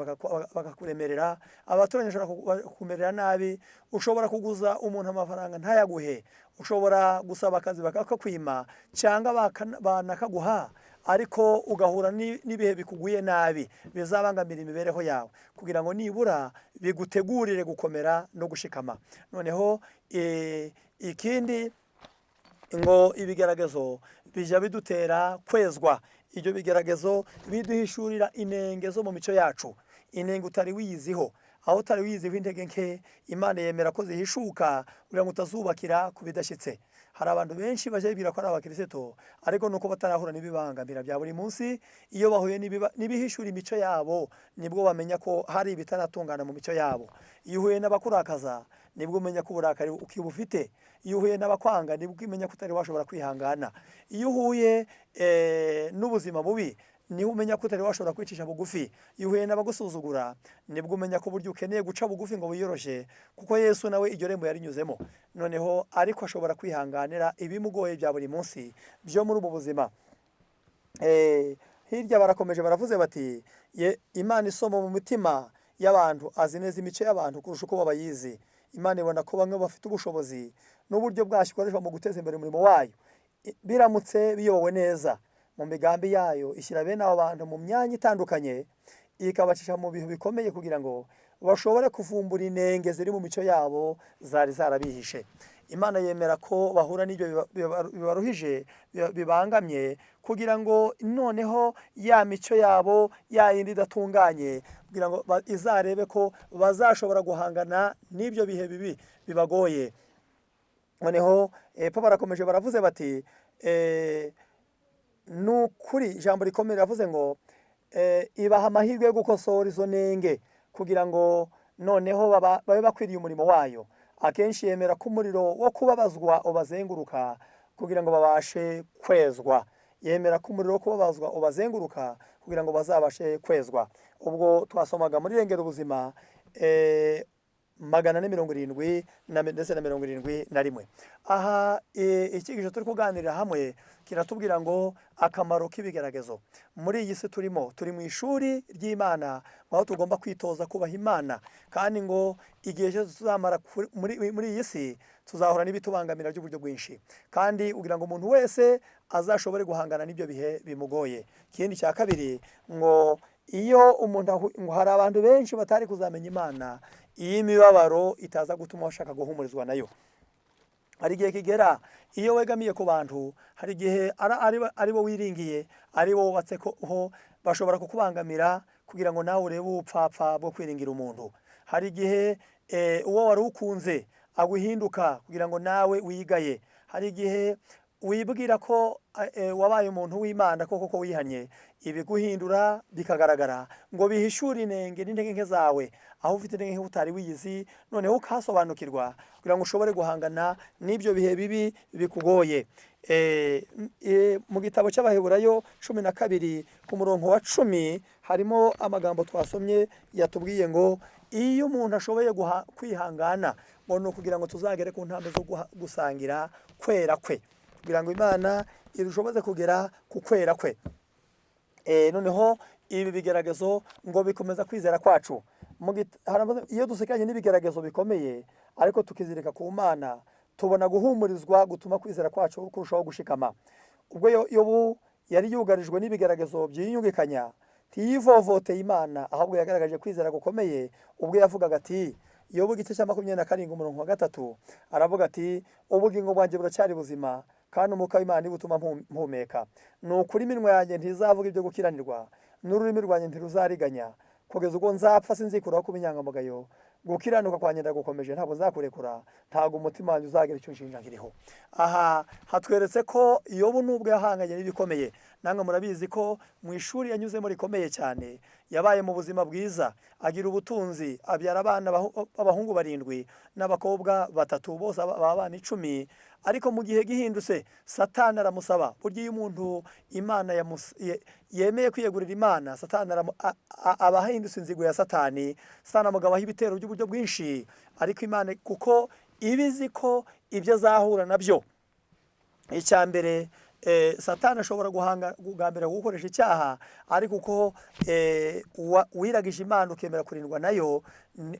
[SPEAKER 2] bakakuremerera, abaturanyi bashobora kukumerera nabi, ushobora kuguza umuntu amafaranga ntayaguhe, ushobora gusaba akazi bakakwima cyangwa banakaguha, ariko ugahura n'ibihe bikuguye nabi bizabangamira imibereho yawe, kugira ngo nibura bigutegurire gukomera no gushikama. Noneho ikindi ngo ibigeragezo bijya bidutera kwezwa. Ibyo bigeragezo biduhishurira inenge zo mu mico yacu, inenge utari wiyiziho, aho utari wiyiziho intege nke, Imana yemera ko zihishuka kugira ngo utazubakira ku bidashyitse. Hari abantu benshi bajya bibwira ko ari abakristo, ariko nuko batarahura n'ibibangamira bya buri munsi. Iyo bahuye n'ibihishura imico yabo, nibwo bamenya ko hari ibitaratungana mu mico yabo. Iyo uhuye n'abakurakaza, nibwo umenya ko uburakari ukiba ufite. Iyo uhuye n'abakwanga, nibwo umenya ko utari washobora kwihangana. Iyo uhuye n'ubuzima bubi, niho umenya ko utari washobora kwicisha bugufi. Iyo uhuye n'abagusuzugura, nibwo umenya ko buryo ukeneye guca bugufi ngo wiyoroshye, kuko Yesu nawe iryo rembo yarinyuzemo. Noneho ariko ashobora kwihanganira ibimugoye bya buri munsi byo muri ubu buzima. Hirya barakomeje baravuze bati Imana isoma mu mitima y'abantu, azi neza imico y'abantu kurusha uko babayizi. Imana ibona ko bamwe bafite ubushobozi n'uburyo bwashyo ikoreshwa mu guteza imbere umurimo wayo, biramutse biyobowe neza. Mu migambi yayo ishyira bene abo bantu mu myanya itandukanye, ikabacisha mu bihe bikomeye kugira ngo bashobore kuvumbura inenge ziri mu mico yabo zari zarabihishe. Imana yemera ko bahura n'ibyo bibaruhije, bibangamye, kugira ngo noneho ya mico yabo ya yindi idatunganye, kugira ngo izarebe ko bazashobora guhangana n'ibyo bihe bibi bibagoye. Noneho hepfo barakomeje baravuze bati ni ukuri ijambo rikomeye riravuze ngo ibaha amahirwe yo gukosora izo nenge kugira ngo noneho babe bakwiriye umurimo wayo. Akenshi yemera ko umuriro wo kubabazwa ubazenguruka kugira ngo babashe kwezwa. Yemera ko umuriro wo kubabazwa ubazenguruka kugira ngo bazabashe kwezwa. Ubwo twasomaga muri Rengera Ubuzima 470 ndetse na 71. Aha icyigisho turi kuganirira hamwe kiratubwira ngo akamaro k'ibigeragezo. Muri iyi si turimo, turi mu ishuri ry'Imana, aho tugomba kwitoza kubaha Imana, kandi ngo igihe cyose tuzamara muri iyi si tuzahura n'ibitubangamira by'uburyo bwinshi, kandi kugira ngo umuntu wese azashobore guhangana n'ibyo bihe bimugoye. Ikindi cya kabiri, ngo iyo umuntu ngo hari abantu benshi batari kuzamenya Imana iyo imibabaro itaza gutuma bashaka guhumurizwa nayo. Hari igihe kigera iyo wegamiye ku bantu, hari igihe ari bo wiringiye, ari bo wubatse ho, bashobora kukubangamira kugira ngo nawe urebe ubupfapfa bwo kwiringira umuntu. Hari igihe uwo wari ukunze aguhinduka kugira ngo nawe wigaye. Hari igihe wibwira ko wabaye umuntu w'Imana koko ko wihanye, ibiguhindura bikagaragara ngo bihishure inenge n'intege nke zawe, aho ufite intege nke utari wiyizi, noneho ukahasobanukirwa kugira ngo ushobore guhangana n'ibyo bihe bibi bikugoye. Mu gitabo cy'Abaheburayo 12 ku murongo wa 10 harimo amagambo twasomye yatubwiye ngo iyo umuntu ashoboye kwihangana, ngo ni ukugira ngo tuzagere ku ntambwe zo gusangira kwera kwe, kugira ngo Imana irushoboze kugera ku kwera kwe. Noneho ibi bigeragezo ngo bikomeza kwizera kwacu. Iyo dusigaranye n'ibigeragezo bikomeye ariko tukizirika ku Mana, tubona guhumurizwa gutuma kwizera kwacu kurushaho gushikama. Ubwo Yobu yari yugarijwe n'ibigeragezo byiyungikanya, ntiyivovoteye Imana, ahubwo yagaragaje kwizera gukomeye ubwo yavugaga ati, Yobu igice cya 27 umurongo wa 3, aravuga ati ubugingo bwanjye buracyari buzima, kandi umwuka w'Imana niwo utuma mpumeka. Ni ukuri iminwa yanjye ntizavuga ibyo gukiranirwa, n'ururimi rwanjye ntiruzariganya, kugeza ubwo nzapfa sinzikuraho kuba inyangamugayo. Gukiranuka kwanjye ndagukomeje, ntabwo nzakurekura, ntabwo umutima wanjye uzagira icyo unshinja nkiriho. Aha hatweretse ko Yobu nubwo yahanganye n'ibikomeye, namwe murabizi ko mu ishuri yanyuzemo rikomeye cyane, yabaye mu buzima bwiza, agira ubutunzi, abyara abana b'abahungu 7 n'abakobwa 3, bose abana 10. Ariko mu gihe gihindutse Satani aramusaba. Burya iyo umuntu Imana yemeye kwiyegurira Imana, Satani aba ahindutse inzigo ya Satani. Satani amugabaho ibitero by'uburyo bwinshi, ariko Imana kuko ibizi ko ibyo azahura nabyo. Icya mbere, Satani ashobora kugambira gukoresha icyaha, ariko uko wiragije Imana ukemera kurindwa nayo,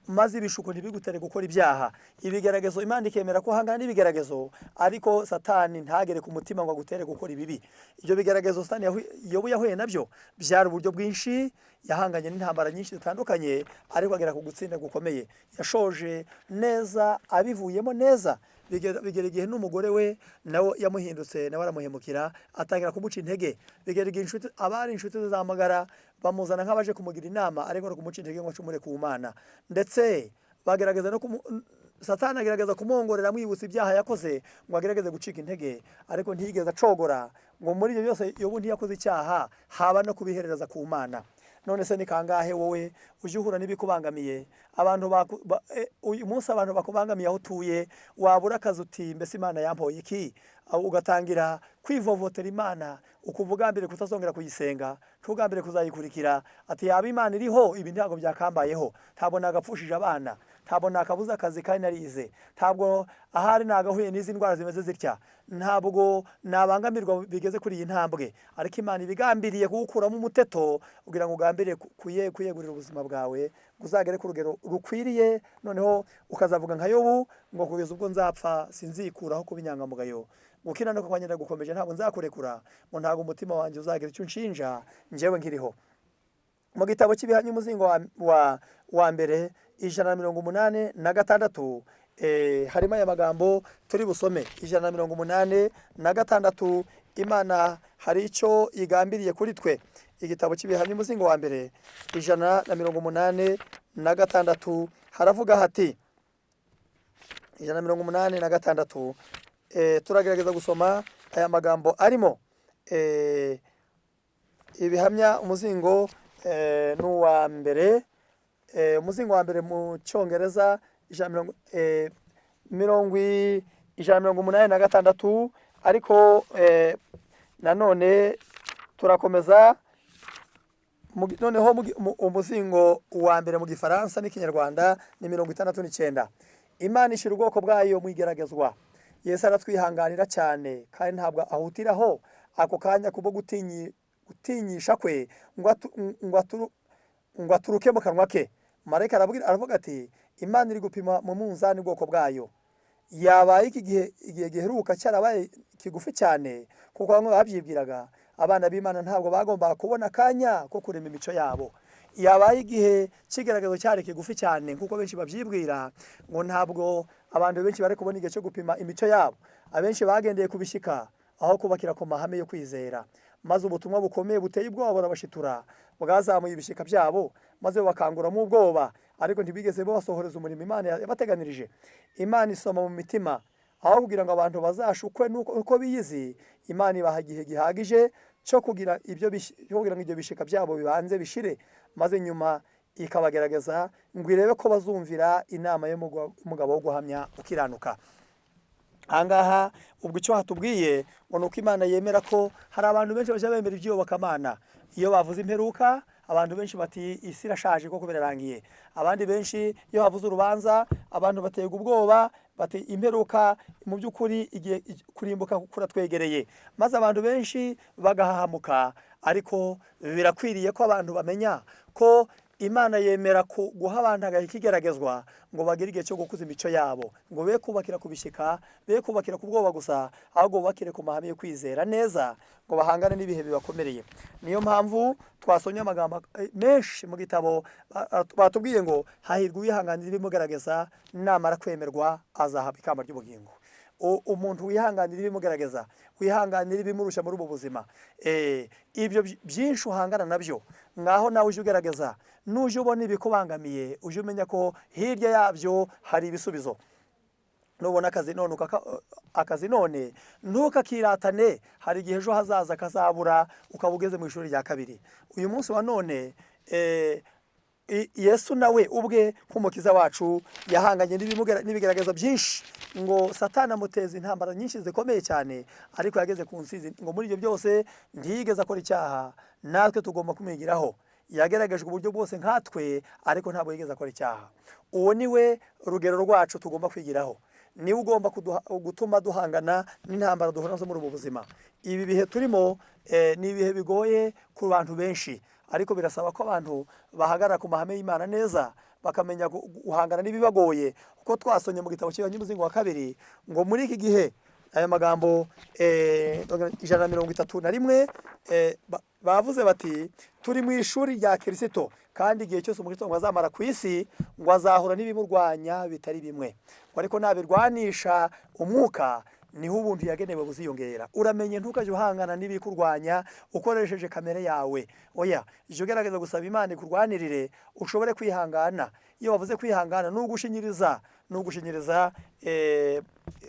[SPEAKER 2] maze ibishuko ntibigutere gukora ibyaha. Ibigeragezo Imana ikemera ko uhangana n'ibigeragezo, ariko Satani ntagere ku mutima ngo agutere gukora ibibi. Ibyo bigeragezo Satani Yobu yahuye nabyo byari uburyo bwinshi, yahanganye n'intambara nyinshi zitandukanye, ariko agera ku gutsinda gukomeye. Yashoje neza, abivuyemo neza. Bigera igihe n'umugore we nawe yamuhindutse, nawe aramuhemukira, atangira kumuca intege. Bigera igihe abari inshuti ze z'amagara bamuzana nk'abaje kumugira inama, ariko no kumuca intege ngo acumure ku Mana. Ndetse bagerageza no Satani agerageza kumwongorera amwibutsa ibyaha yakoze ngo agerageze gucika intege, ariko ntiyigeze acogora. Ngo muri ibyo byose Yobu ntiyakoze icyaha, haba no kubiherereza ku Mana. None se ni kangahe wowe ujya uhura n'ibikubangamiye? Uyu munsi abantu bakubangamiye aho utuye, wabura akazi uti mbese Imana yampoye iki? Ugatangira kwivovotera Imana, ukuva ugambiriye kutazongera kuyisenga, ntugambire kuzayikurikira. Ati yaba Imana iriho ibi ntabwo byakambayeho, ntabwo nagapfushije abana, ntabwo nakabuze akazi kandi narize, ntabwo ahari nagahuye n'izi ndwara zimeze zitya, ntabwo nabangamirwa bigeze kuri iyi ntambwe. Ariko Imana ibigambiriye kugukuramo umuteto kugira ngo ugambire kwiyegurira ubuzima bwawe, uzagere ku rugero rukwiriye, noneho ukazavuga nka Yobu ngo kugeza ubwo nzapfa sinzikuraho kuba inyangamugayo. Gukiranuka kwanjye ndagukomeje, ntabwo nzakurekura, ngo ntabwo umutima wanjye uzagira icyo unshinja njyewe nkiriho. Mu gitabo cy'Ibihamya umuzingo wa mbere 186, harimo aya magambo turi busome. 186, Imana hari icyo igambiriye kuri twe. Igitabo cy'Ibihamya umuzingo wa mbere 186 haravuga hati 186, turagerageza gusoma aya magambo arimo. Ibihamya umuzingo ni uwa mbere, umuzingo wa mbere mu Cyongereza 186, ariko nanone turakomeza noneho umuzingo wa mbere mu Gifaransa n'Ikinyarwanda ni 69. Imana ishyira ubwoko bwayo mu igeragezwa. Yesu aratwihanganira cyane, kandi ntabwo ahutiraho ako kanya kubwo gutinyisha kwe ngo aturuke mu kanwa ke. Marayika aravuga ati Imana iri gupima mu munzani ubwoko bwayo. Yabaye iki gihe, igihe giheruka cyarabaye kigufi cyane, kuko bamwe babyibwiraga. Abana b'Imana ntabwo bagombaga kubona akanya ko kurema imico yabo. Yabaye igihe cy'igaragazo cyari kigufi cyane, kuko benshi babyibwira ngo ntabwo abantu benshi bari kubona igihe cyo gupima imico yabo. Abenshi bagendeye kubishika aho kubakira ku mahame yo kwizera, maze ubutumwa bukomeye buteye ubwoba burabashitura, bwazamuye ibishika byabo, maze bakanguramo ubwoba. Ariko ntibigeze basohoreza umurimo Imana yabateganirije. Imana isoma mu mitima, aho kugira ngo abantu bazashukwe nuko uko biyizi, Imana ibaha igihe gihagije cyo kugira ibyo cyo kugira ngo ibyo bishika byabo bibanze bishire, maze nyuma ikabagerageza ngo irebe ko bazumvira inama y'umugabo wo guhamya ukiranuka. Ahangaha ubwo icyo hatubwiye ngo ni uko Imana yemera ko hari abantu benshi bajya bemera iby'iyobokamana. Iyo bavuze imperuka, abantu benshi bati isi irashaje koko birarangiye. Abandi benshi iyo bavuze urubanza, abantu baterwa ubwoba bati imperuka mu by'ukuri igihe kurimbuka kuratwegereye, maze abantu benshi bagahahamuka. Ariko birakwiriye ko abantu bamenya ko Imana yemera guha abantu agahe k'igeragezwa ngo bagire igihe cyo gukuza imico yabo, ngo be kubakira ku bishyika, be kubakira ku bwoba gusa, ahubwo bubakire ku mahame yo kwizera neza, ngo bahangane n'ibihe bibakomereye. Niyo mpamvu twasomye amagambo menshi mu gitabo, batubwiye ngo hahirwa uwihanganira ibimugerageza, namara kwemerwa azahabwa ikamba ry'ubugingo. Umuntu wihanganira ibimugerageza, wihanganira ibimurusha muri ubu buzima, ibyo byinshi uhangana nabyo, ngaho nawe ujye ugerageza, nujya ubona ibikubangamiye ujye umenya ko hirya yabyo hari ibisubizo. Nubona akazi none akazi none ntukakiratane, hari igihe ejo hazaza kazabura ukaba ugeze mu ishuri rya kabiri. Uyu munsi wa none Yesu nawe ubwe nk'umukiza wacu yahanganye n'ibigaragaza byinshi, ngo Satani amuteza intambara nyinshi zikomeye cyane, ariko yageze ku nsinzi. Ngo muri ibyo byose ntiyigeze akora icyaha, natwe tugomba kumwigiraho. Yageragejwe uburyo bwose nkatwe, ariko ntabwo yigeze akora icyaha. Uwo ni we rugero rwacu tugomba kwigiraho, niwe ugomba gutuma duhangana n'intambara duhura nazo muri ubu buzima. Ibi bihe turimo ni ibihe bigoye ku bantu benshi, ariko birasaba ko abantu bahagarara ku mahame y'Imana neza, bakamenya guhangana n'ibibagoye. Kuko twasomye mu gitabo cy'Umuzingo wa kabiri ngo muri iki gihe aya magambo 131, bavuze bati turi mu ishuri rya Kirisito, kandi igihe cyose umukristo ngo azamara ku isi ngo azahura n'ibimurwanya bitari bimwe, ngo ariko nabirwanisha umwuka niho ubuntu yagenewe buziyongera. Uramenye ntukajye uhangana n'ibikurwanya ukoresheje kamere yawe, oya, jya ugerageza gusaba Imana ikurwanirire ushobore kwihangana. Iyo bavuze kwihangana ni ugushinyiriza, ni ugushinyiriza,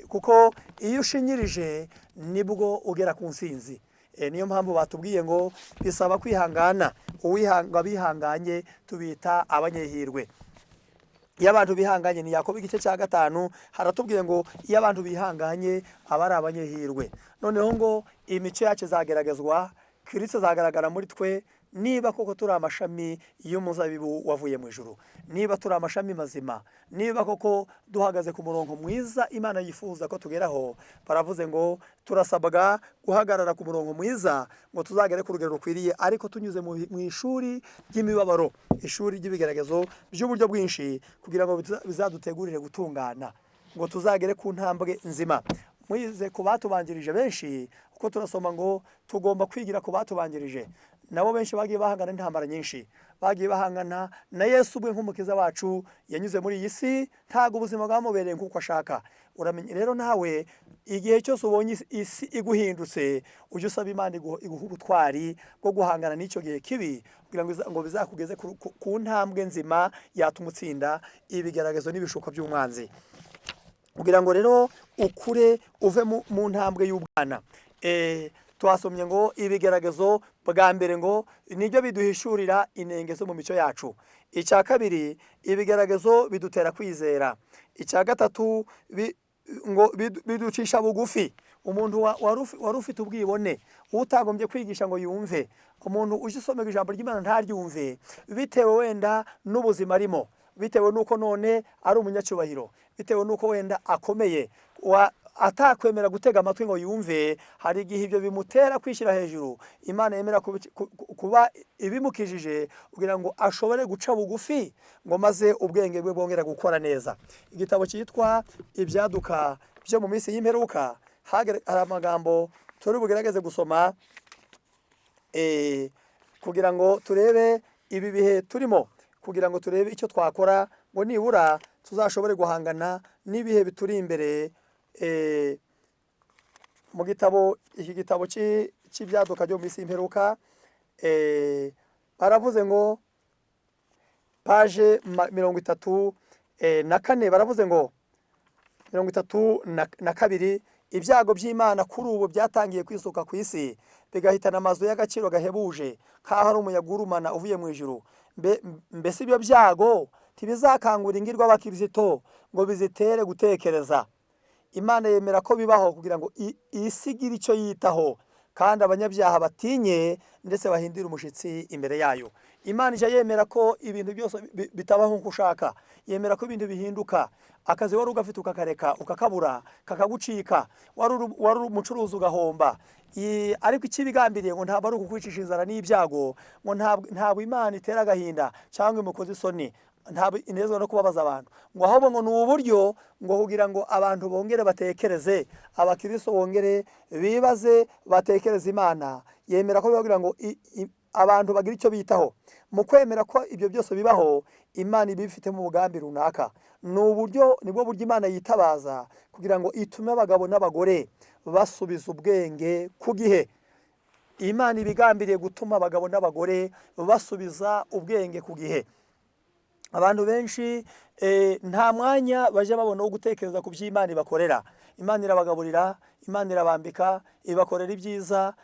[SPEAKER 2] kuko iyo ushinyirije nibwo ugera ku nsinzi. Niyo mpamvu batubwiye ngo bisaba kwihangana, abihanganye tubita abanyehirwe. Iyo abantu bihanganye, ni Yakobo igice cya 5 haratubwiye ngo iyo abantu bihanganye aba ari abanyehirwe. Noneho ngo imico yacu izageragezwa, Kristo azagaragara muri twe niba koko turi amashami y'umuzabibu wavuye mu ijuru, niba turi amashami mazima, niba koko duhagaze ku murongo mwiza Imana yifuza ko tugeraho. Baravuze ngo turasabwa guhagarara ku murongo mwiza ngo tuzagere ku rugero rukwiriye, ariko tunyuze mu ishuri ry'imibabaro, ishuri ry'ibigeragezo by'uburyo bwinshi, kugira ngo bizadutegurire gutungana, ngo tuzagere ku ntambwe nzima. Mwize ku batubanjirije benshi, kuko turasoma ngo tugomba kwigira ku batubanjirije. Nabo benshi bagiye bahangana n'intambara nyinshi, bagiye bahangana na Yesu ubwe nk'umukiza wacu yanyuze muri iyi si, ntabwo ubuzima bwamubereye nk'uko ashaka. Uramenye rero nawe igihe cyose ubonye isi iguhindutse, ujye usaba Imana iguhe ubutwari bwo guhangana n'icyo gihe kibi, kugira ngo bizakugeze ku ntambwe nzima yatuma utsinda ibigeragezo n'ibishuko by'umwanzi, kugira ngo rero ukure uve mu ntambwe y'ubwana. Twasomye ngo ibigeragezo bwa mbere ngo nibyo biduhishurira inenge zo mu mico yacu. Icya kabiri, ibigeragezo bidutera kwizera. Icya gatatu, ngo biducisha bugufi. Umuntu wari ufite ubwibone, utagombye kwigisha ngo yumve, umuntu uje usomera ijambo ry'Imana ntaryumve, bitewe wenda n'ubuzima arimo, bitewe n'uko none ari umunyacyubahiro, bitewe n'uko wenda akomeye, atakwemera gutega amatwi ngo yumve, hari igihe ibyo bimutera kwishyira hejuru. Imana yemera kuba ibimukijije kugira ngo ashobore guca bugufi, ngo maze ubwenge bwe bwongere gukora neza. Igitabo cyitwa Ibyaduka byo mu minsi y'imperuka, hari amagambo turi bugerageze gusoma kugira ngo turebe ibi bihe turimo, kugira ngo turebe icyo twakora ngo nibura tuzashobore guhangana n'ibihe bituri imbere. Mu gitabo, iki gitabo cy'ibyaduka byo mu minsi y'imperuka, baravuze ngo Page 34, baravuze ngo 32, ibyago by'Imana kuri ubu byatangiye kwisuka ku isi, bigahitana amazu y'agaciro gahebuje, nk'aho ari umuyaga urumana uvuye mu ijuru. Mbese ibyo byago ntibizakangura ingirwa abakirisito ngo bizitere gutekereza? Imana yemera ko bibaho kugira ngo isi igire icyo yitaho, kandi abanyabyaha batinye ndetse bahindire umushyitsi imbere yayo. Imana ijya yemera ko ibintu byose bitabaho nk'uko ushaka, yemera ko ibintu bihinduka. Akazi wari ugafite ukakareka, ukakabura, kakagucika, wari umucuruzi ugahomba. Ariko ikibigambiriye ngo ntabwo ari ukukwicisha inzara n'ibyago, ngo ntabwo Imana itera agahinda cyangwa imukoze isoni, ntabwo inezwa no kubabaza abantu, ngo ahubwo ngo ni uburyo ngo kugira ngo abantu bongere batekereze, abakristo bongere bibaze, batekereze. Imana yemera ko biba kugira ngo abantu bagire icyo bitaho. Mu kwemera ko ibyo byose bibaho, Imana iba ibifitemo umugambi runaka. Ni uburyo, nibwo buryo Imana yitabaza kugira ngo itume abagabo n'abagore basubiza ubwenge ku gihe. Imana ibigambiriye gutuma abagabo n'abagore basubiza ubwenge ku gihe. Abantu benshi nta mwanya bajya babona wo gutekereza ku by'Imana ibakorera. Imana irabagaburira, Imana irabambika, ibakorera ibyiza,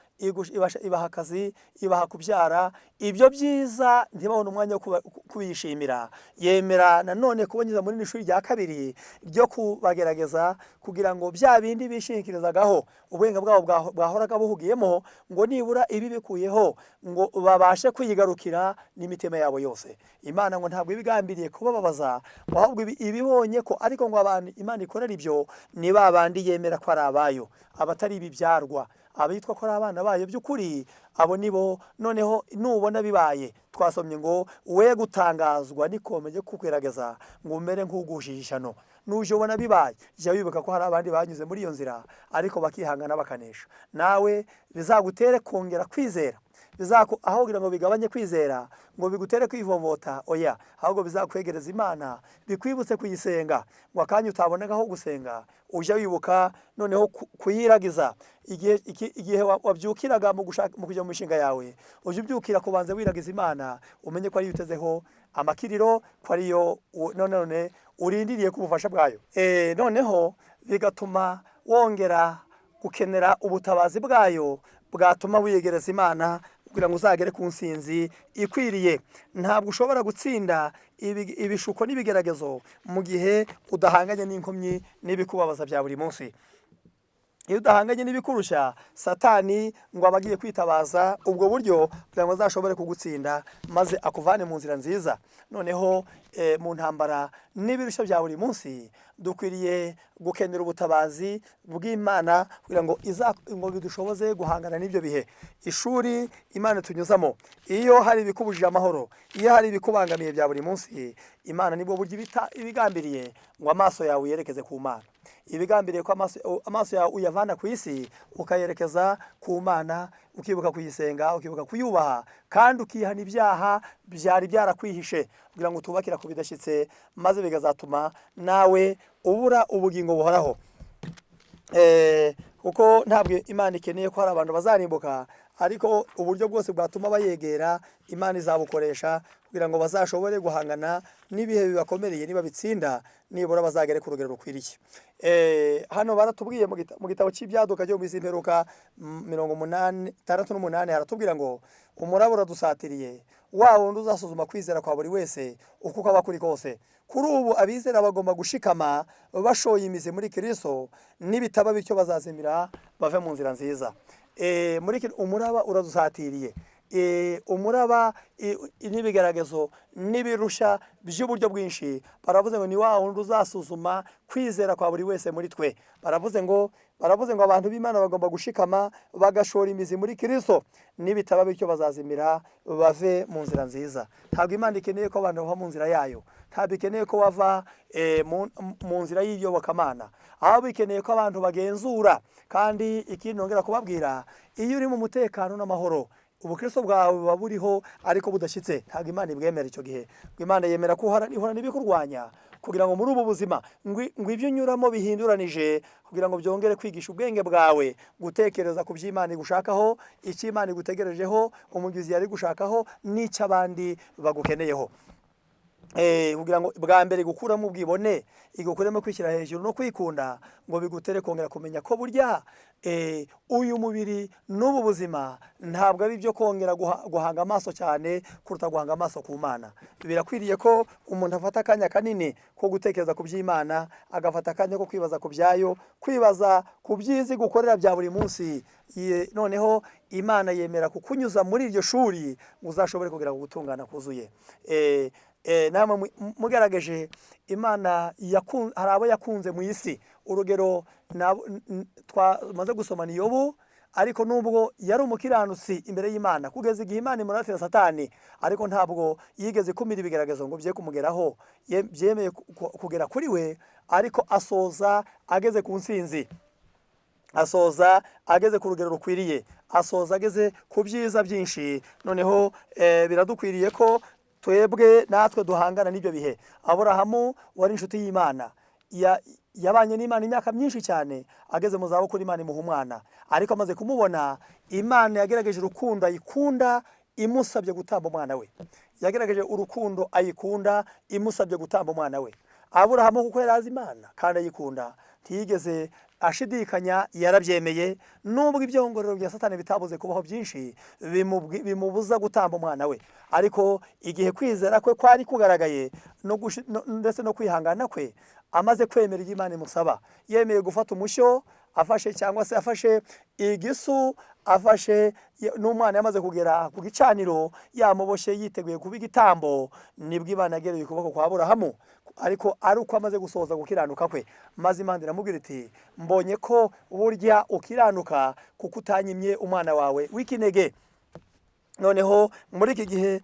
[SPEAKER 2] ibaha akazi, ibaha kubyara. Ibyo byiza ntibabone umwanya wo kubishimira. Yemera nanone kubanyuza muri iri shuri rya kabiri ryo kubagerageza, kugira ngo bya bindi bishingikirizagaho, ubwenge bwabo bwahoraga buhugiyemo, ngo nibura ibi bikuyeho ngo babashe kwigarukira n'imitima yabo yose. Imana ngo ntabwo ibigambiriye kubababaza, ngo ahubwo ibibonye ko, ariko ngo abantu Imana ikorera ibyo ni ba bandi yemera ko ari abayo, abatari ibibyarwa, abitwa ko ari abana bayo by'ukuri, abo nibo. Noneho nubona bibaye, twasomye ngo we gutangazwa nikomeje kukwirageza ngo umere nk'ugushije ishyano. Nuje ubona bibaye, jya wibuka ko hari abandi banyuze muri iyo nzira ariko bakihangana bakanesha. Nawe bizagutere kongera kwizera, aho kugira ngo bigabanye kwizera ngo bigutere kwivovota, oya, ahubwo bizakwegereza Imana, bikwibutse kuyisenga, ngo akanya utabonaga aho gusenga ujya wibuka noneho kuyiragiza. Igihe wabyukiraga mu kujya mu mishinga yawe, ujye ubyukira kubanza wiragiza Imana, umenye ko ariyo utezeho amakiriro, ko ariyo none urindiriye ku bufasha bwayo. Noneho bigatuma wongera gukenera ubutabazi bwayo, bwatuma wiyegereza Imana kugira ngo uzagere ku nsinzi ikwiriye. Ntabwo ushobora gutsinda ibishuko n'ibigeragezo mu gihe udahanganye n'inkomyi n'ibikubabaza bya buri munsi. Iyo udahanganye n'ibikurusha, Satani ngo aba agiye kwitabaza ubwo buryo kugira ngo azashobore kugutsinda maze akuvane mu nzira nziza. Noneho mu ntambara n'ibirusha bya buri munsi, dukwiriye gukenera ubutabazi bw'Imana kugira ngo ngo bidushoboze guhangana n'ibyo bihe. Ishuri Imana tunyuzamo, iyo hari ibikubujije amahoro, iyo hari ibikubangamiye bya buri munsi, Imana nibwo buryo ibigambiriye ngo amaso yawe uyerekeze ku Mana. Ibigambiriye ko amaso yawe uyavana ku isi ukayerekeza ku Mana, ukibuka kuyisenga, ukibuka kuyubaha, kandi ukihana ibyaha byari byarakwihishe kugira ngo utubakira ku bidashyitse, maze bikazatuma nawe ubura ubugingo buhoraho. Kuko ntabwo Imana ikeneye ko hari abantu bazarimbuka, ariko uburyo bwose bwatuma bayegera Imana izabukoresha kugira ngo bazashobore guhangana n'ibihe bibakomereye, niba bitsinda nibura bazagere ku rugero rukwiriye. Hano baratubwiye mu gitabo cy'Ibyaduka byo mu minsi y'imperuka, 68, haratubwira ngo umuraba uradusatiriye, wa wundi uzasuzuma kwizera kwa buri wese uko kwaba kuri kose. Kuri ubu abizera bagomba gushikama bashoye imizi muri Kristo, nibitaba bityo bazazimira bave mu nzira nziza. Muri kino umuraba uradusatiriye, umuraba n'ibigeragezo n'ibirusha by'uburyo bwinshi. Baravuze ngo ni wa wundi uzasuzuma kwizera kwa buri wese muri twe. Baravuze ngo abantu b'Imana bagomba gushikama bagashora imizi muri Kristo, nibitaba bityo bazazimira bave mu nzira nziza. Ntabwo Imana ikeneye ko abantu bava mu nzira yayo, ntabwo ikeneye ko bava mu nzira y'iyobokamana, ahubwo ikeneye ko abantu bagenzura. Kandi ikindi nongera kubabwira, iyo uri mu mutekano n'amahoro, ubukristo bwawe buba buriho ariko budashyitse. Ntabwo Imana ibwemera icyo gihe. Ngo Imana yemera ko ihora n'ibikurwanya kugira ngo muri ubu buzima ngo ibyo unyuramo bihinduranije, kugira ngo byongere kwigisha ubwenge bwawe gutekereza ku by'Imana igushakaho, icyo Imana igutegerejeho, umubyizi yari gushakaho, n'icyo abandi bagukeneyeho. Kugira ngo bwa mbere gukuramo ubwibone, igukuremo kwishyira hejuru no kwikunda, ngo bigutere kongera kumenya ko burya uyu mubiri n'ubu buzima ntabwo ari ibyo kongera guhanga amaso cyane kuruta guhanga amaso ku Mana. Birakwiriye ko umuntu afata akanya kanini ko gutekereza ku by'Imana, agafata akanya ko kwibaza ku byayo, kwibaza ku byiza gukorera bya buri munsi. Noneho Imana yemera kukunyuza muri iryo shuri ngo uzashobore kugera ku gutungana kuzuye. Namwe mugerageje Imana hari abo yakunze mu isi. Urugero twamaze gusoma ni Yobu, ariko nubwo yari umukiranutsi imbere y'Imana kugeza igihe Imana imuratira Satani, ariko ntabwo yigeze ikumira ibigeragezo ngo bye kumugeraho. Byemeye kugera kuri we, ariko asoza ageze ku ntsinzi, asoza ageze ku rugero rukwiriye, asoza ageze ku byiza byinshi. Noneho biradukwiriye ko twebwe natwe duhangana n'ibyo bihe. Aburahamu wari inshuti y'Imana, yabanye n'Imana imyaka myinshi cyane, ageze mu zabukuru Imana imuha umwana, ariko amaze kumubona Imana yagerageje urukundo ayikunda imusabye gutamba umwana we. Yagerageje urukundo ayikunda imusabye gutamba umwana we. Aburahamu kuko yari azi Imana kandi ayikunda, ntiyigeze ashidikanya, yarabyemeye, nubwo ibyongorero bya Satani bitabuze kubaho byinshi bimubuza gutamba umwana we. Ariko igihe kwizera kwe kwari kugaragaye ndetse no kwihangana kwe, amaze kwemera ibyo Imana imusaba, yemeye gufata umushyo afashe cyangwa se afashe igisu, afashe n'umwana yamaze kugera ku gicaniro yamuboshye yiteguye kuba igitambo, nibwo Imana yagereye ukuboko kwa Aburahamu, ariko ari uko amaze gusohoza gukiranuka kwe. Maze Imana iramubwira iti mbonye ko burya ukiranuka kuko utanyimye umwana wawe w'ikinege. Noneho muri iki gihe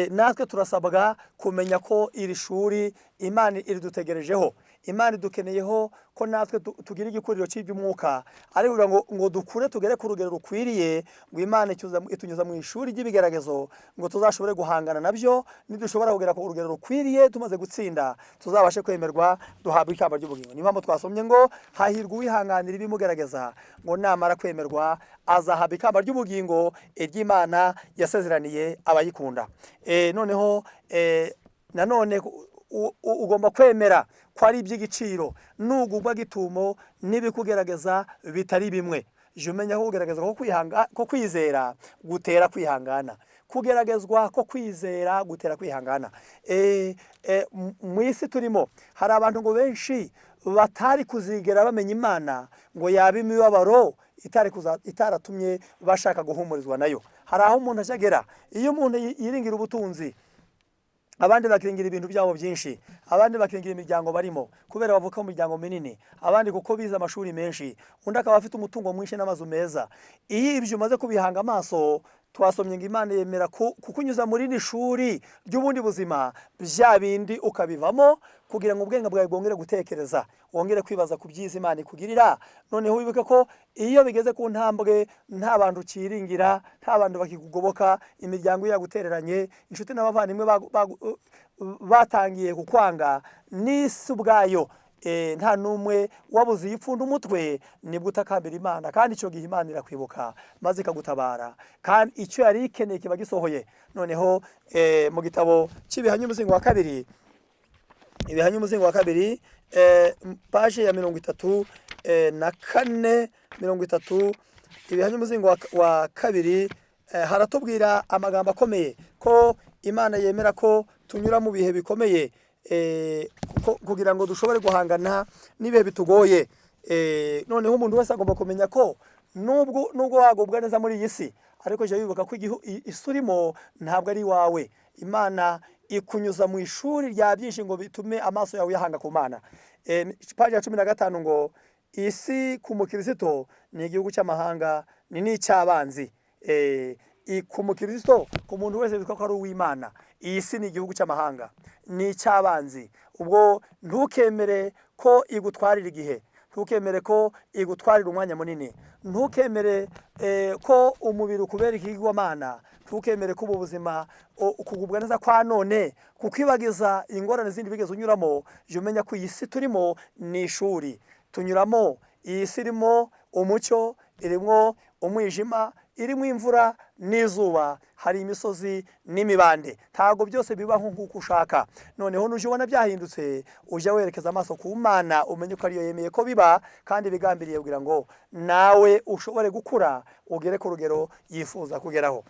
[SPEAKER 2] natwe turasabwa kumenya ko iri shuri Imana iridutegerejeho. Imana idukeneyeho ko natwe tugira igikuriro cy'iby'umwuka, ariko kugira ngo dukure tugere ku rugero rukwiriye, ngo Imana itunyuza mu ishuri ry'ibigeragezo ngo tuzashobore guhangana nabyo. Nidushobora kugera ku rugero rukwiriye tumaze gutsinda, tuzabashe kwemerwa duhabwe ikamba ry'ubugingo. Niyo mpamvu twasomye ngo hahirwa uwihanganira ibimugerageza, ngo namara kwemerwa azahabwa ikamba ry'ubugingo iry'Imana yasezeraniye abayikunda. Noneho nanone ugomba kwemera ko ari iby'igiciro nugugwa gitumo n'ibikugerageza bitari bimwe. Jya umenya ko kugeragezwa ko kwizera gutera kwihangana. Kugeragezwa ko kwizera gutera kwihangana. Mu isi turimo hari abantu ngo benshi batari kuzigera bamenya Imana ngo yaba imibabaro itaratumye bashaka guhumurizwa nayo. Hari aho umuntu ajya, iyo umuntu yiringira ubutunzi, abandi bakiringira ibintu byabo byinshi, abandi bakiringira imiryango barimo kubera bavuka mu miryango minini, abandi kuko bize amashuri menshi, undi akaba afite umutungo mwinshi n'amazu meza. Iyo ibyo umaze kubihanga amaso, twasomye ngo Imana yemera kukunyuza muri iri shuri ry'ubundi buzima, bya bindi ukabivamo kugira ngo ubwenge bwawe bwongere gutekereza, wongere kwibaza ku byiza Imana ikugirira. Noneho wibuke ko iyo bigeze ku ntambwe nta bantu ukiringira, nta bantu bakikugoboka, imiryango yagutereranye, inshuti n'abavandimwe batangiye kukwanga, n'isi ubwayo nta n'umwe wabuze iyipfunda umutwe, nibwo utakambira Imana, kandi icyo gihe Imana irakwibuka maze ikagutabara, kandi icyo yari ikeneye kiba gisohoye. Noneho mu gitabo cy'Ibihanya umuzingo wa kabiri, Ibihanya umuzingo wa kabiri, paje ya 34, 30, Ibihanya umuzingo wa kabiri, haratubwira amagambo akomeye ko Imana yemera ko tunyura mu bihe bikomeye kugira ngo dushobore guhangana n'ibihe bitugoye. Noneho umuntu wese agomba kumenya ko nubwo wagubwa neza muri iyi si, ariko jya wibuka ko isi urimo ntabwo ari iwawe. Imana ikunyuza mu ishuri rya byinshi ngo bitume amaso yawe uyahanga ku Mana. Paji ya 15 ngo isi ku mukirisito ni igihugu cy'amahanga, ni n'icy'abanzi. Ku mukirisito, ku muntu wese witwa ko ari uw'Imana, iyi si ni igihugu cy'amahanga, ni icy'abanzi. Ubwo ntukemere ko igutwarira igihe, ntukemere ko igutwarira umwanya munini, ntukemere ko umubiri ukubera ikigirwamana, ntukemere ko ubu buzima kugubwa neza kwa none kukwibagiza ingorane zindi wigeze unyuramo. Jya umenya ko iyi si turimo ni ishuri tunyuramo. Iyi si irimo umucyo, irimo umwijima, irimo imvura n'izuba, hari imisozi n'imibande. Ntabwo byose bibaho nk'uko ushaka. Noneho nujya ubona byahindutse, ujya werekeza amaso ku Mana, umenye ko ariyo yemeye ko biba kandi bigambiriye kugira ngo nawe ushobore gukura ugere ku rugero yifuza kugeraho.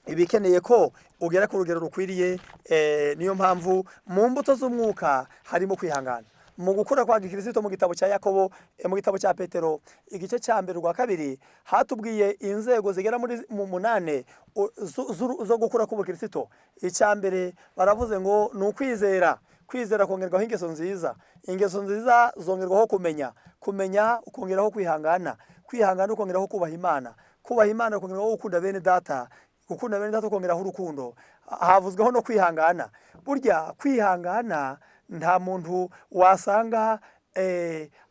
[SPEAKER 2] Ibikeneye ko ugera ku rugero rukwiriye. Niyo mpamvu mu mbuto z'umwuka harimo kwihangana mu gukura kwa gikirisito. Mu gitabo cya Yakobo, mu gitabo cya Petero, igice cya mbere rwa kabiri, hatubwiye inzego zigera muri mu munane zo gukura k'ubukirisito. Icya mbere baravuze ngo ni ukwizera. Kwizera kongerwaho ingeso nziza, ingeso nziza zongerwaho kumenya, kumenya ukongeraho kwihangana, kwihangana ukongeraho kubaha Imana, kubaha Imana ukongeraho gukunda bene data, gukunda bene data ukongeraho urukundo. Havuzweho no kwihangana. Burya kwihangana, nta muntu wasanga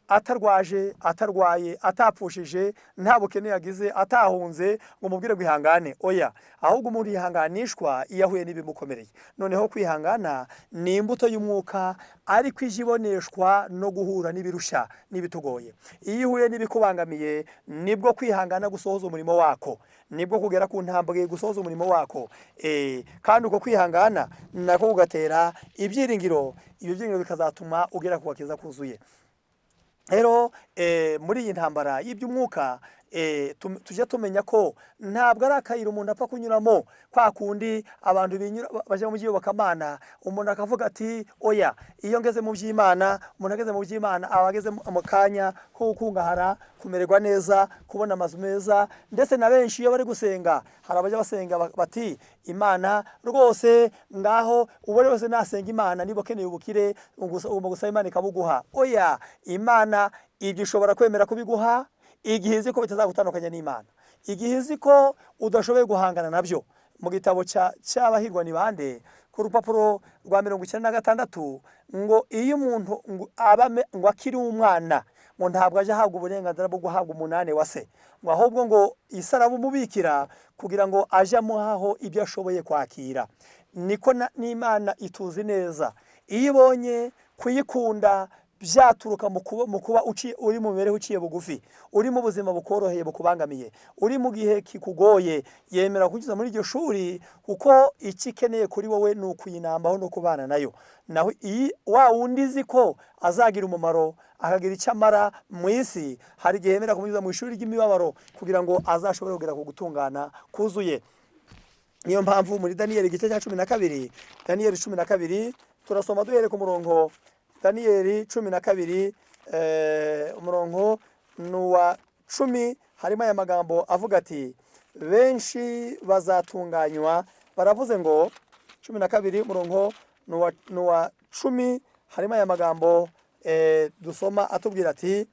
[SPEAKER 2] atarwaje, atarwaye, atapfushije, nta bukene yagize, atahunze, ngo umubwire ngo ihangane. Oya, ahubwo umuntu yihanganishwa iyo ahuye n'ibimukomereye. Noneho kwihangana ni imbuto y'umwuka, ariko ije iboneshwa no guhura n'ibirusha n'ibitugoye. Iyo uhuye n'ibikubangamiye, nibwo kwihangana gusohoza umurimo wako, nibwo kugera ku ntambwe gusohoza umurimo wako. Kandi uko kwihangana nako kugatera ibyiringiro, ibyo byiringiro bikazatuma ugera ku gakiza kuzuye. Rero muri iyi ntambara y'iby'umwuka, tujye tumenya ko ntabwo ari akayira umuntu apfa kunyuramo kwa kundi abantu binyura bajya mu by'iyobokamana. Umuntu akavuga ati: "Oya, iyo ngeze mu by'Imana." Umuntu ageze mu by'Imana aba ageze mu kanya ko gukungahara, kumererwa neza, kubona amazu meza. Ndetse na benshi iyo bari gusenga, hari abajya basenga bati: "Imana rwose ngaho uwo wese nasenga Imana, niba ukeneye ubukire ugomba gusaba Imana ikabuguha." Oya, Imana ibyo ishobora kwemera kubiguha igihe izi ko bitazagutandukanya n'Imana, igihe izi ko udashoboye guhangana nabyo. Mu gitabo cy'Abahirwa ni bande, ku rupapuro rwa 96, ngo iyo umuntu ngo aba ngo akiri umwana, ngo ntabwo ajya ahabwa uburenganzira bwo guhabwa umunani wa se, ngo ahubwo ngo isi arabumubikira kugira ngo ajye amuhaho ibyo ashoboye kwakira. Niko n'Imana ituzi neza. Iyo ibonye kuyikunda byaturuka mu kuba uri mu mibereho uciye bugufi, uri mu buzima bukoroheye bukubangamiye, uri mu gihe kikugoye, yemera kunyuza muri iryo shuri, kuko icyo ikeneye kuri wowe ni ukuyinambaho no kubana nayo. Naho iyi wa wundi izi ko azagira umumaro, akagira icyo amara mu isi, hari igihe yemera kumunyuza mu ishuri ry'imibabaro kugira ngo azashobore kugera ku gutungana kuzuye. Niyo mpamvu muri Daniyeli igice cya 12, Daniyeli 12, turasoma duhereye ku murongo, Daniyeli 12, umurongo ni uwa 10, harimo aya magambo avuga ati: "Benshi bazatunganywa." Baravuze ngo 12 umurongo ni uwa 10, harimo aya magambo dusoma atubwira ati: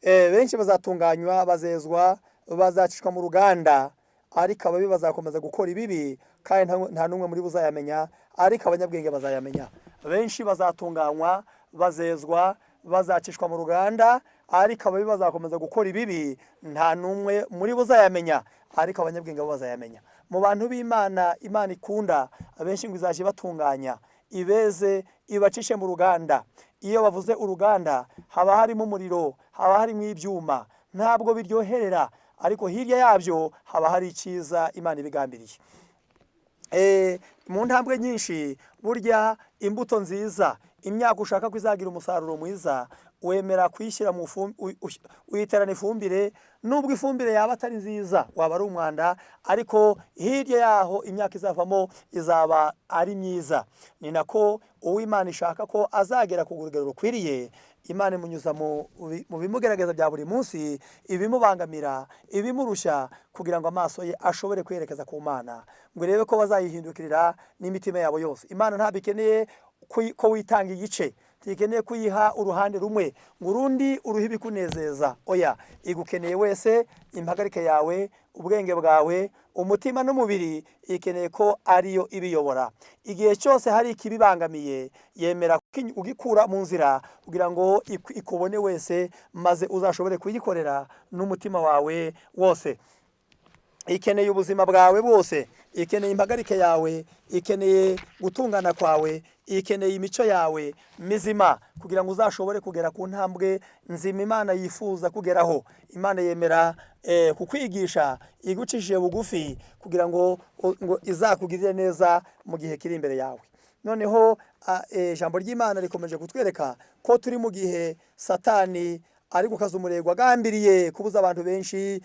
[SPEAKER 2] "Benshi bazatunganywa, bazezwa, bazacishwa mu ruganda, ariko ababi bazakomeza gukora ibibi, kandi nta n'umwe muri bo uzayamenya, ariko abanyabwenge bazayamenya." Benshi bazatunganywa, bazezwa, bazacishwa mu ruganda, ariko ababi bazakomeza gukora ibibi, nta n'umwe muri bo uzayamenya, ariko abanyabwenge bo bazayamenya. Mu bantu b'Imana Imana ikunda, abenshi ngo izajya ibatunganya, ibeze, ibacishe mu ruganda. Iyo bavuze uruganda, haba harimo umuriro, haba harimo ibyuma, ntabwo biryoherera, ariko hirya yabyo haba hari icyiza Imana ibigambiriye. Mu ntambwe nyinshi, burya imbuto nziza, imyaka ushaka ko izagira umusaruro mwiza, wemera kuyishyira mu uyiterana ifumbire, nubwo ifumbire yaba atari nziza, waba ari umwanda, ariko hirya yaho imyaka izavamo izaba ari myiza. Ni nako uw'Imana ishaka ko azagera ku rugero rukwiriye, Imana imunyuza mu bimugerageza bya buri munsi, ibimubangamira, ibimurushya, kugira ngo amaso ye ashobore kwerekeza ku Mana, ngo irebe ko bazayihindukirira n'imitima yabo yose. Imana ntabwo ikeneye ko witanga igice, ntikeneye kuyiha uruhande rumwe ngo urundi uruhe ibikunezeza. Oya, igukeneye wese, impagarike yawe, ubwenge bwawe, umutima n'umubiri, ikeneye ko ariyo ibiyobora. Igihe cyose hari ikibibangamiye, yemera ugikura mu nzira kugira ngo ikubone wese, maze uzashobore kuyikorera n'umutima wawe wose. Ikeneye ubuzima bwawe bwose, ikeneye impagarike yawe, ikeneye gutungana kwawe. Ikeneye imico yawe mizima kugira ngo uzashobore kugera ku ntambwe nzima Imana yifuza kugeraho. Imana yemera kukwigisha igucishije bugufi kugira ngo izakugirire neza mu gihe kiri imbere yawe. Noneho ijambo ry'Imana rikomeje kutwereka ko turi mu gihe Satani ari gukaza umurego agambiriye kubuza abantu benshi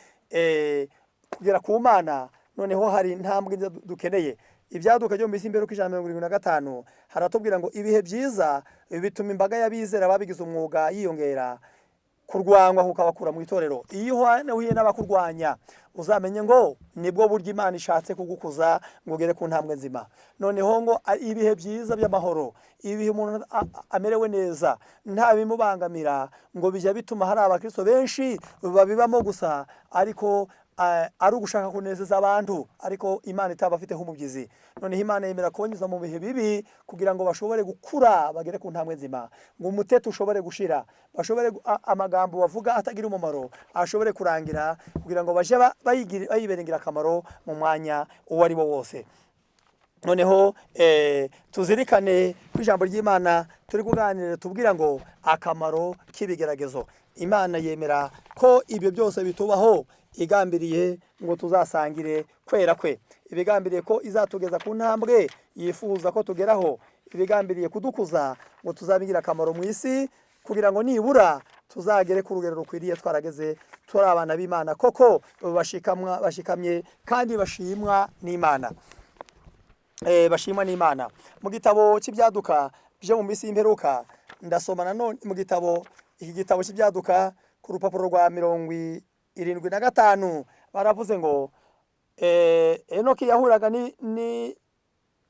[SPEAKER 2] kugera ku Mana. Noneho hari intambwe dukeneye. Ibyaduka byo mu minsi y'imperuka 175 haratubwira ngo ibihe byiza bituma imbaga y'abizera babigize umwuga yiyongera, kurwanywa kukabakura mu itorero. Iyo uhuye n'abakurwanya uzamenye ngo nibwo buryo Imana ishatse kugukuza ngo ugere ku ntambwe nzima. Noneho ngo ibihe byiza by'amahoro, ibihe umuntu amerewe neza nta bimubangamira, ngo bijya bituma hari abakristo benshi babibamo gusa, ariko ari ugushaka kunezeza abantu, ariko Imana itabafiteho umubyizi. Noneho Imana yemera kubanyuza mu bihe bibi kugira ngo bashobore gukura bagere ku ntambwe nzima, ngo umuteto ushobore gushira, bashobore amagambo bavuga atagira umumaro ashobore kurangira, kugira ngo baje bayibere ingirakamaro mu mwanya uwo ari wo wose. Noneho tuzirikane ku ijambo ry'Imana turi kuganira, tubwira ngo akamaro k'ibigeragezo. Imana yemera ko ibyo byose bitubaho igambiriye ngo tuzasangire kwera kwe, ibigambiriye ko izatugeza ku ntambwe yifuza ko tugeraho, ibigambiriye kudukuza ngo tuzabe akamaro mu isi, kugira ngo nibura tuzagere ku rugero rukwiriye twarageze turi abana b'Imana koko bashikamye kandi bashimwa n'Imana. Bashimwa n'Imana. Mu gitabo cy'ibyaduka byo mu minsi y'imperuka ndasoma nanone mu gitabo iki gitabo cy'ibyaduka ku rupapuro rwa 75 baravuze ngo Enoki yahuraga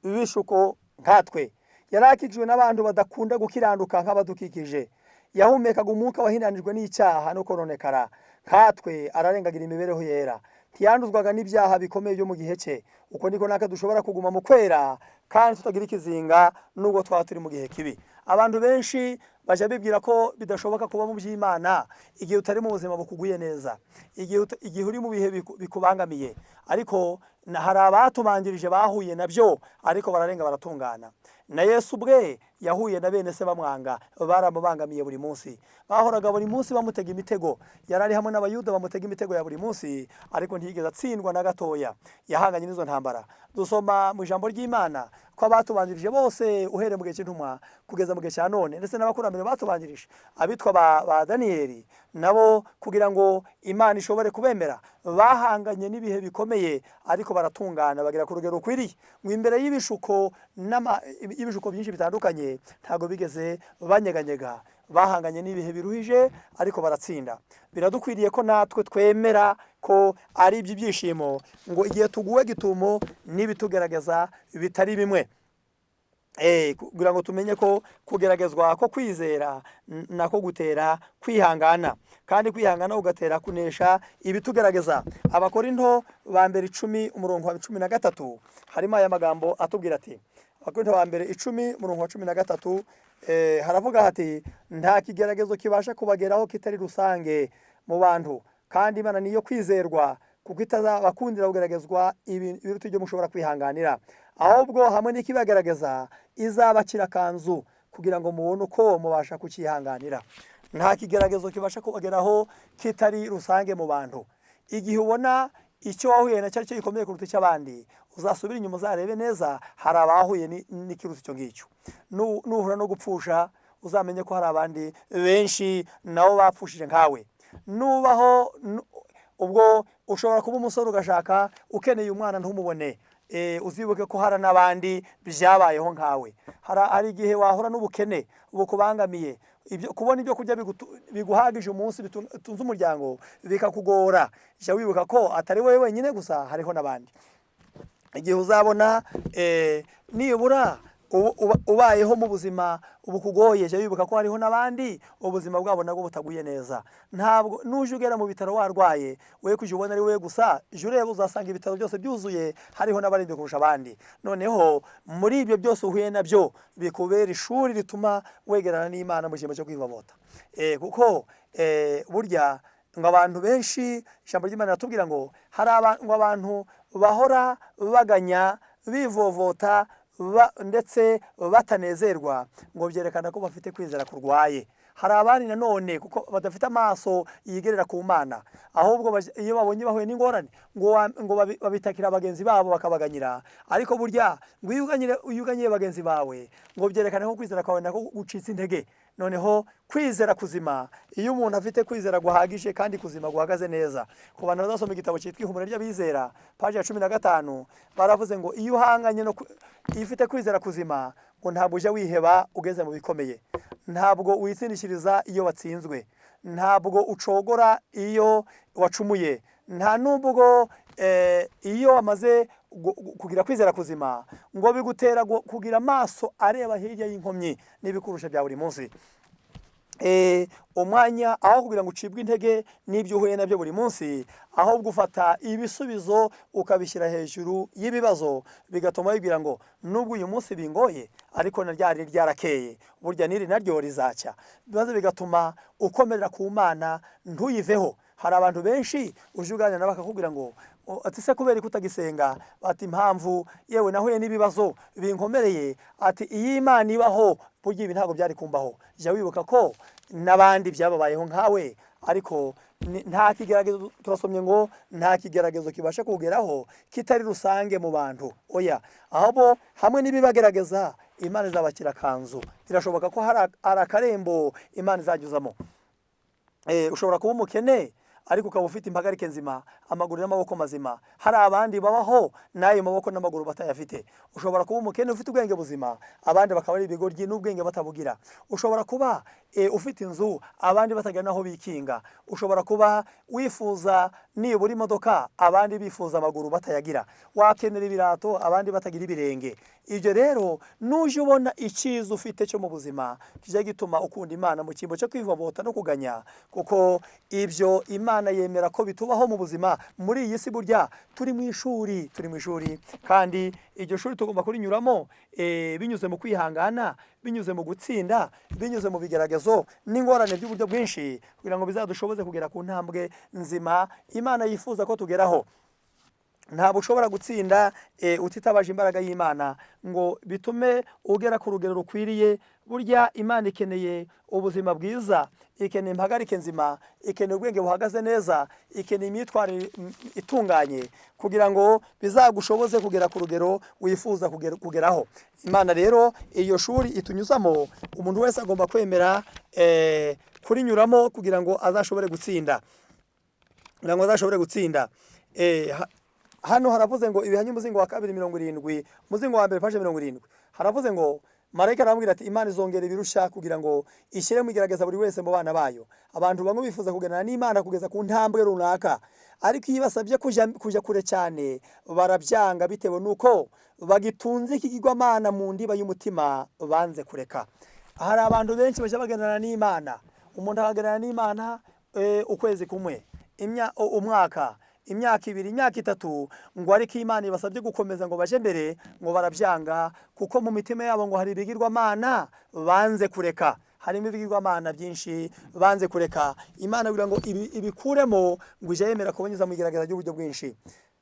[SPEAKER 2] n'ibishuko nkatwe, yari akikijwe n'abantu badakunda gukiranuka nk'abadukikije, yahumekaga umwuka wahinanijwe n'icyaha no kononekara nkatwe, ararengagira imibereho yera, ntiyanduzwaga n'ibyaha bikomeye byo mu gihe cye. Uko niko natwe dushobora kuguma mu kwera kandi tutagira ikizinga nubwo twaba turi mu gihe kibi. Abantu benshi bajya bibwira ko bidashoboka kuba mu by'Imana igihe utari mu buzima bukuguye neza, igihe uri mu bihe bikubangamiye, ariko hari abatubanjirije bahuye nabyo ariko bararenga baratungana. Na Yesu ubwe yahuye na bene se bamwanga, baramubangamiye buri munsi, bahoraga buri munsi bamutega imitego. Yari ari hamwe n'Abayuda bamutega imitego ya buri munsi, ariko ntiyigeze atsindwa na gatoya, yahanganye n'izo ntambara. Dusoma mu ijambo ry'Imana ko abatubanjirije bose uhereye mu gihe cy'intumwa kugeza mu gihe cya none, ndetse n'abakurambere batubanjirije abitwa ba Daniyeli, nabo kugira ngo Imana ishobore kubemera bahanganye n'ibihe bikomeye, ariko baratungana bagera ku rugero rukwiriye. Ngo imbere y'ibishuko y'ibishuko byinshi bitandukanye ntabwo bigeze banyeganyega, bahanganye n'ibihe biruhije ariko baratsinda. Biradukwiriye ko natwe twemera ko ari iby'ibyishimo, ngo igihe tuguwe gitumo n'ibitugerageza bitari bimwe, kugira ngo tumenye ko kugeragezwa ko kwizera nako gutera kwihangana, kandi kwihangana ugatera kunesha ibitugerageza. Abakorinto ba mbere 10 umurongo wa 13 harimo aya magambo atubwira ati, Abakorinto ba mbere 10 umurongo wa 13 haravuga hati nta kigeragezo kibasha kubageraho kitari rusange mu bantu, kandi Imana niyo kwizerwa kuko itazabakundira kugeragezwa ibiruta ibyo mushobora kwihanganira, ahubwo hamwe n'ikibagerageza izabacira akanzu kugira ngo mubone uko mubasha kucyihanganira. Nta kigeragezo kibasha kubageraho kitari rusange mu bantu. Igihe ubona icyo wahuye nacyo aricyo gikomeye kuruta icy'abandi, uzasubira inyuma uzarebe neza, hari abahuye n'ikiruta icyo ngicyo. Nuhura no gupfusha uzamenye ko hari abandi benshi nabo bapfushije nkawe. Nubaho ubwo ushobora kuba umusore ugashaka ukeneye umwana ntumubone, uzibuke ko hari n'abandi byabayeho nkawe. Hari igihe wahura n'ubukene bukubangamiye, kubona ibyo kurya biguhagije umunsi bitunze umuryango bikakugora, jya wibuka ko atari wowe wenyine gusa, hariho n'abandi. Igihe uzabona nibura ubayeho mu buzima bukugoye, jya wibuka ko hariho n'abandi ubuzima bwabo nabwo butaguye neza. Ntabwo nuje ugera mu bitaro warwaye we kujya ubona ari wowe gusa, jya ureba uzasanga ibitaro byose byuzuye, hariho n'abarembye kurusha abandi. Noneho muri ibyo byose uhuye nabyo bikubera ishuri rituma wegerana n'Imana mu cyimbo cyo kwivovota. Kuko burya ngo abantu benshi, ijambo ry'Imana riratubwira ngo hari ngo abantu bahora baganya bivovota ndetse batanezerwa, ngo byerekana ko bafite kwizera kurwaye. Hari abandi nanone kuko badafite amaso yigerera ku Mana, ahubwo iyo babonye bahuye n'ingorane ngo babitakira bagenzi babo bakabaganyira. Ariko burya ngo iyo uganyiye bagenzi bawe, ngo byerekana ko kwizera kwawe nako gucitse intege. Noneho kwizera kuzima, iyo umuntu afite kwizera guhagije kandi kuzima guhagaze neza, ku bantu bazasoma igitabo cyitwa Ihumure ry'Abizera, paji ya 15, baravuze ngo iyo uhanganye no iyo ufite kwizera kuzima, ngo ntabwo ujya wiheba ugeze mu bikomeye, ntabwo witsindishiriza iyo watsinzwe, ntabwo ucogora iyo wacumuye, nta nubwo iyo wamaze kugira kwizera kuzima, ngo bigutera kugira amaso areba hirya y'inkomyi n'ibikurusha bya buri munsi. Umwanya aho kugira ngo ucibwe intege n'ibyo uhuye nabyo buri munsi, ahubwo ufata ibisubizo ukabishyira hejuru y'ibibazo, bigatuma wibwira ngo nubwo uyu munsi bingoye, ariko na ryari ryarakeye, burya n'iri naryo rizacya, maze bigatuma ukomerera ku Mana ntuyiveho. Hari abantu benshi uje uganira nabo bakakubwira ngo ati se kubera ko utagisenga? Bati impamvu yewe nahuye n'ibibazo binkomereye. Ati iyi Imana ibaho, burya ibi ntabwo byari kumbaho. Jya wibuka ko n'abandi byababayeho nkawe, ariko nta kigeragezo, turasomye ngo nta kigeragezo kibasha kugeraho kitari rusange mu bantu. Oya, ahubwo hamwe n'ibibagerageza Imana izabakira akanzu. Birashoboka ko hari akarembo Imana izanyuzamo. Ushobora kuba umukene ariko ukaba ufite impagarike nzima, amaguru n'amaboko mazima. Hari abandi babaho n'ayo maboko n'amaguru batayafite. Ushobora kuba umukene ufite ubwenge buzima, abandi bakaba ari ibigoryi n'ubwenge batabugira. Ushobora kuba ufite inzu, abandi batagira n'aho bikinga. Ushobora kuba wifuza nibura imodoka, abandi bifuza amaguru batayagira. Wakenera ibirato, abandi batagira ibirenge. Ibyo rero nuje ubona icyiza ufite cyo mu buzima kijya gituma ukunda Imana mu cyimbo cyo kwivovota no kuganya, kuko ibyo Imana yemera ko bitubaho mu buzima. Muri iyi si burya turi mu ishuri, turi mu ishuri, kandi iryo shuri tugomba kurinyuramo binyuze mu kwihangana, binyuze mu gutsinda, binyuze mu bigeragezo n'ingorane by'uburyo bwinshi, kugira ngo bizadushoboze kugera ku ntambwe nzima Imana yifuza ko tugeraho. Ntabwo ushobora gutsinda utitabaje imbaraga y'Imana ngo bitume ugera ku rugero rukwiriye. Burya Imana ikeneye ubuzima bwiza, ikeneye impagarike nzima, ikeneye ubwenge buhagaze neza, ikeneye imyitwarire itunganye, kugira ngo bizagushoboze kugera ku rugero wifuza kugeraho. Imana rero iyo shuri itunyuzamo, umuntu wese agomba kwemera kurinyuramo kugira ngo azashobore gutsinda, kugira ngo azashobore gutsinda. Hano haravuze ngo Ibihamya umuzingo wa kabiri 70, umuzingo wa mbere paje 70, haravuze ngo marayika aramubwira ati Imana izongera ibirusha kugira ngo ishyire mu igerageza buri wese mu bana bayo. Abantu bamwe bifuza kuganira n'Imana kugeza ku ntambwe runaka, ariko iyo basabye kujya kure cyane barabyanga, bitewe n'uko bagitunze ikigirwamana mu ndiba y'umutima banze kureka. Hari abantu benshi bajya baganira n'Imana, umuntu akaganira n'Imana ukwezi kumwe, umwaka, imyaka 2, imyaka 3, ngo ariko Imana ibasabye gukomeza ngo baje mbere, ngo barabyanga, kuko mu mitima yabo ngo hari ibigirwamana banze kureka. Harimo ibigirwamana byinshi banze kureka. Imana kugira ngo ibikuremo, ngo ije yemera kubanyuza mu igerageza ry'uburyo bwinshi.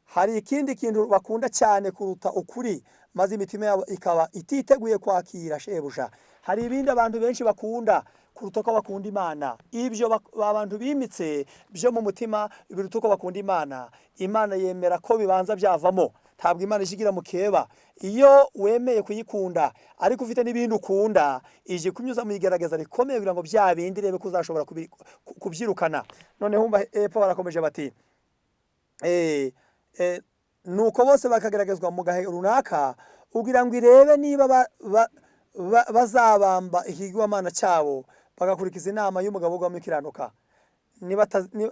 [SPEAKER 2] Hari ikindi kintu bakunda cyane kuruta ukuri, maze imitima yabo ikaba ititeguye kwakira shebuja. Hari ibindi abantu benshi bakunda kuruta uko bakunda Imana. Ibyo abantu bimitse byo mu mutima biruta uko bakunda Imana. Imana yemera ko bibanza byavamo, ntabwo Imana ishigira mu keba. Iyo wemeye kuyikunda ariko ufite n'ibindi ukunda, ije kunyuza mu igerageza rikomeye kugira ngo bya bindi irebe ko uzashobora kubyirukana. Noneho umva epfo barakomeje bati nuko bose bakageragezwa mu gahe runaka, kugira ngo irebe niba bazabamba ikigirwamana cyabo, bagakurikiza inama y'umugabo w'umukiranuka.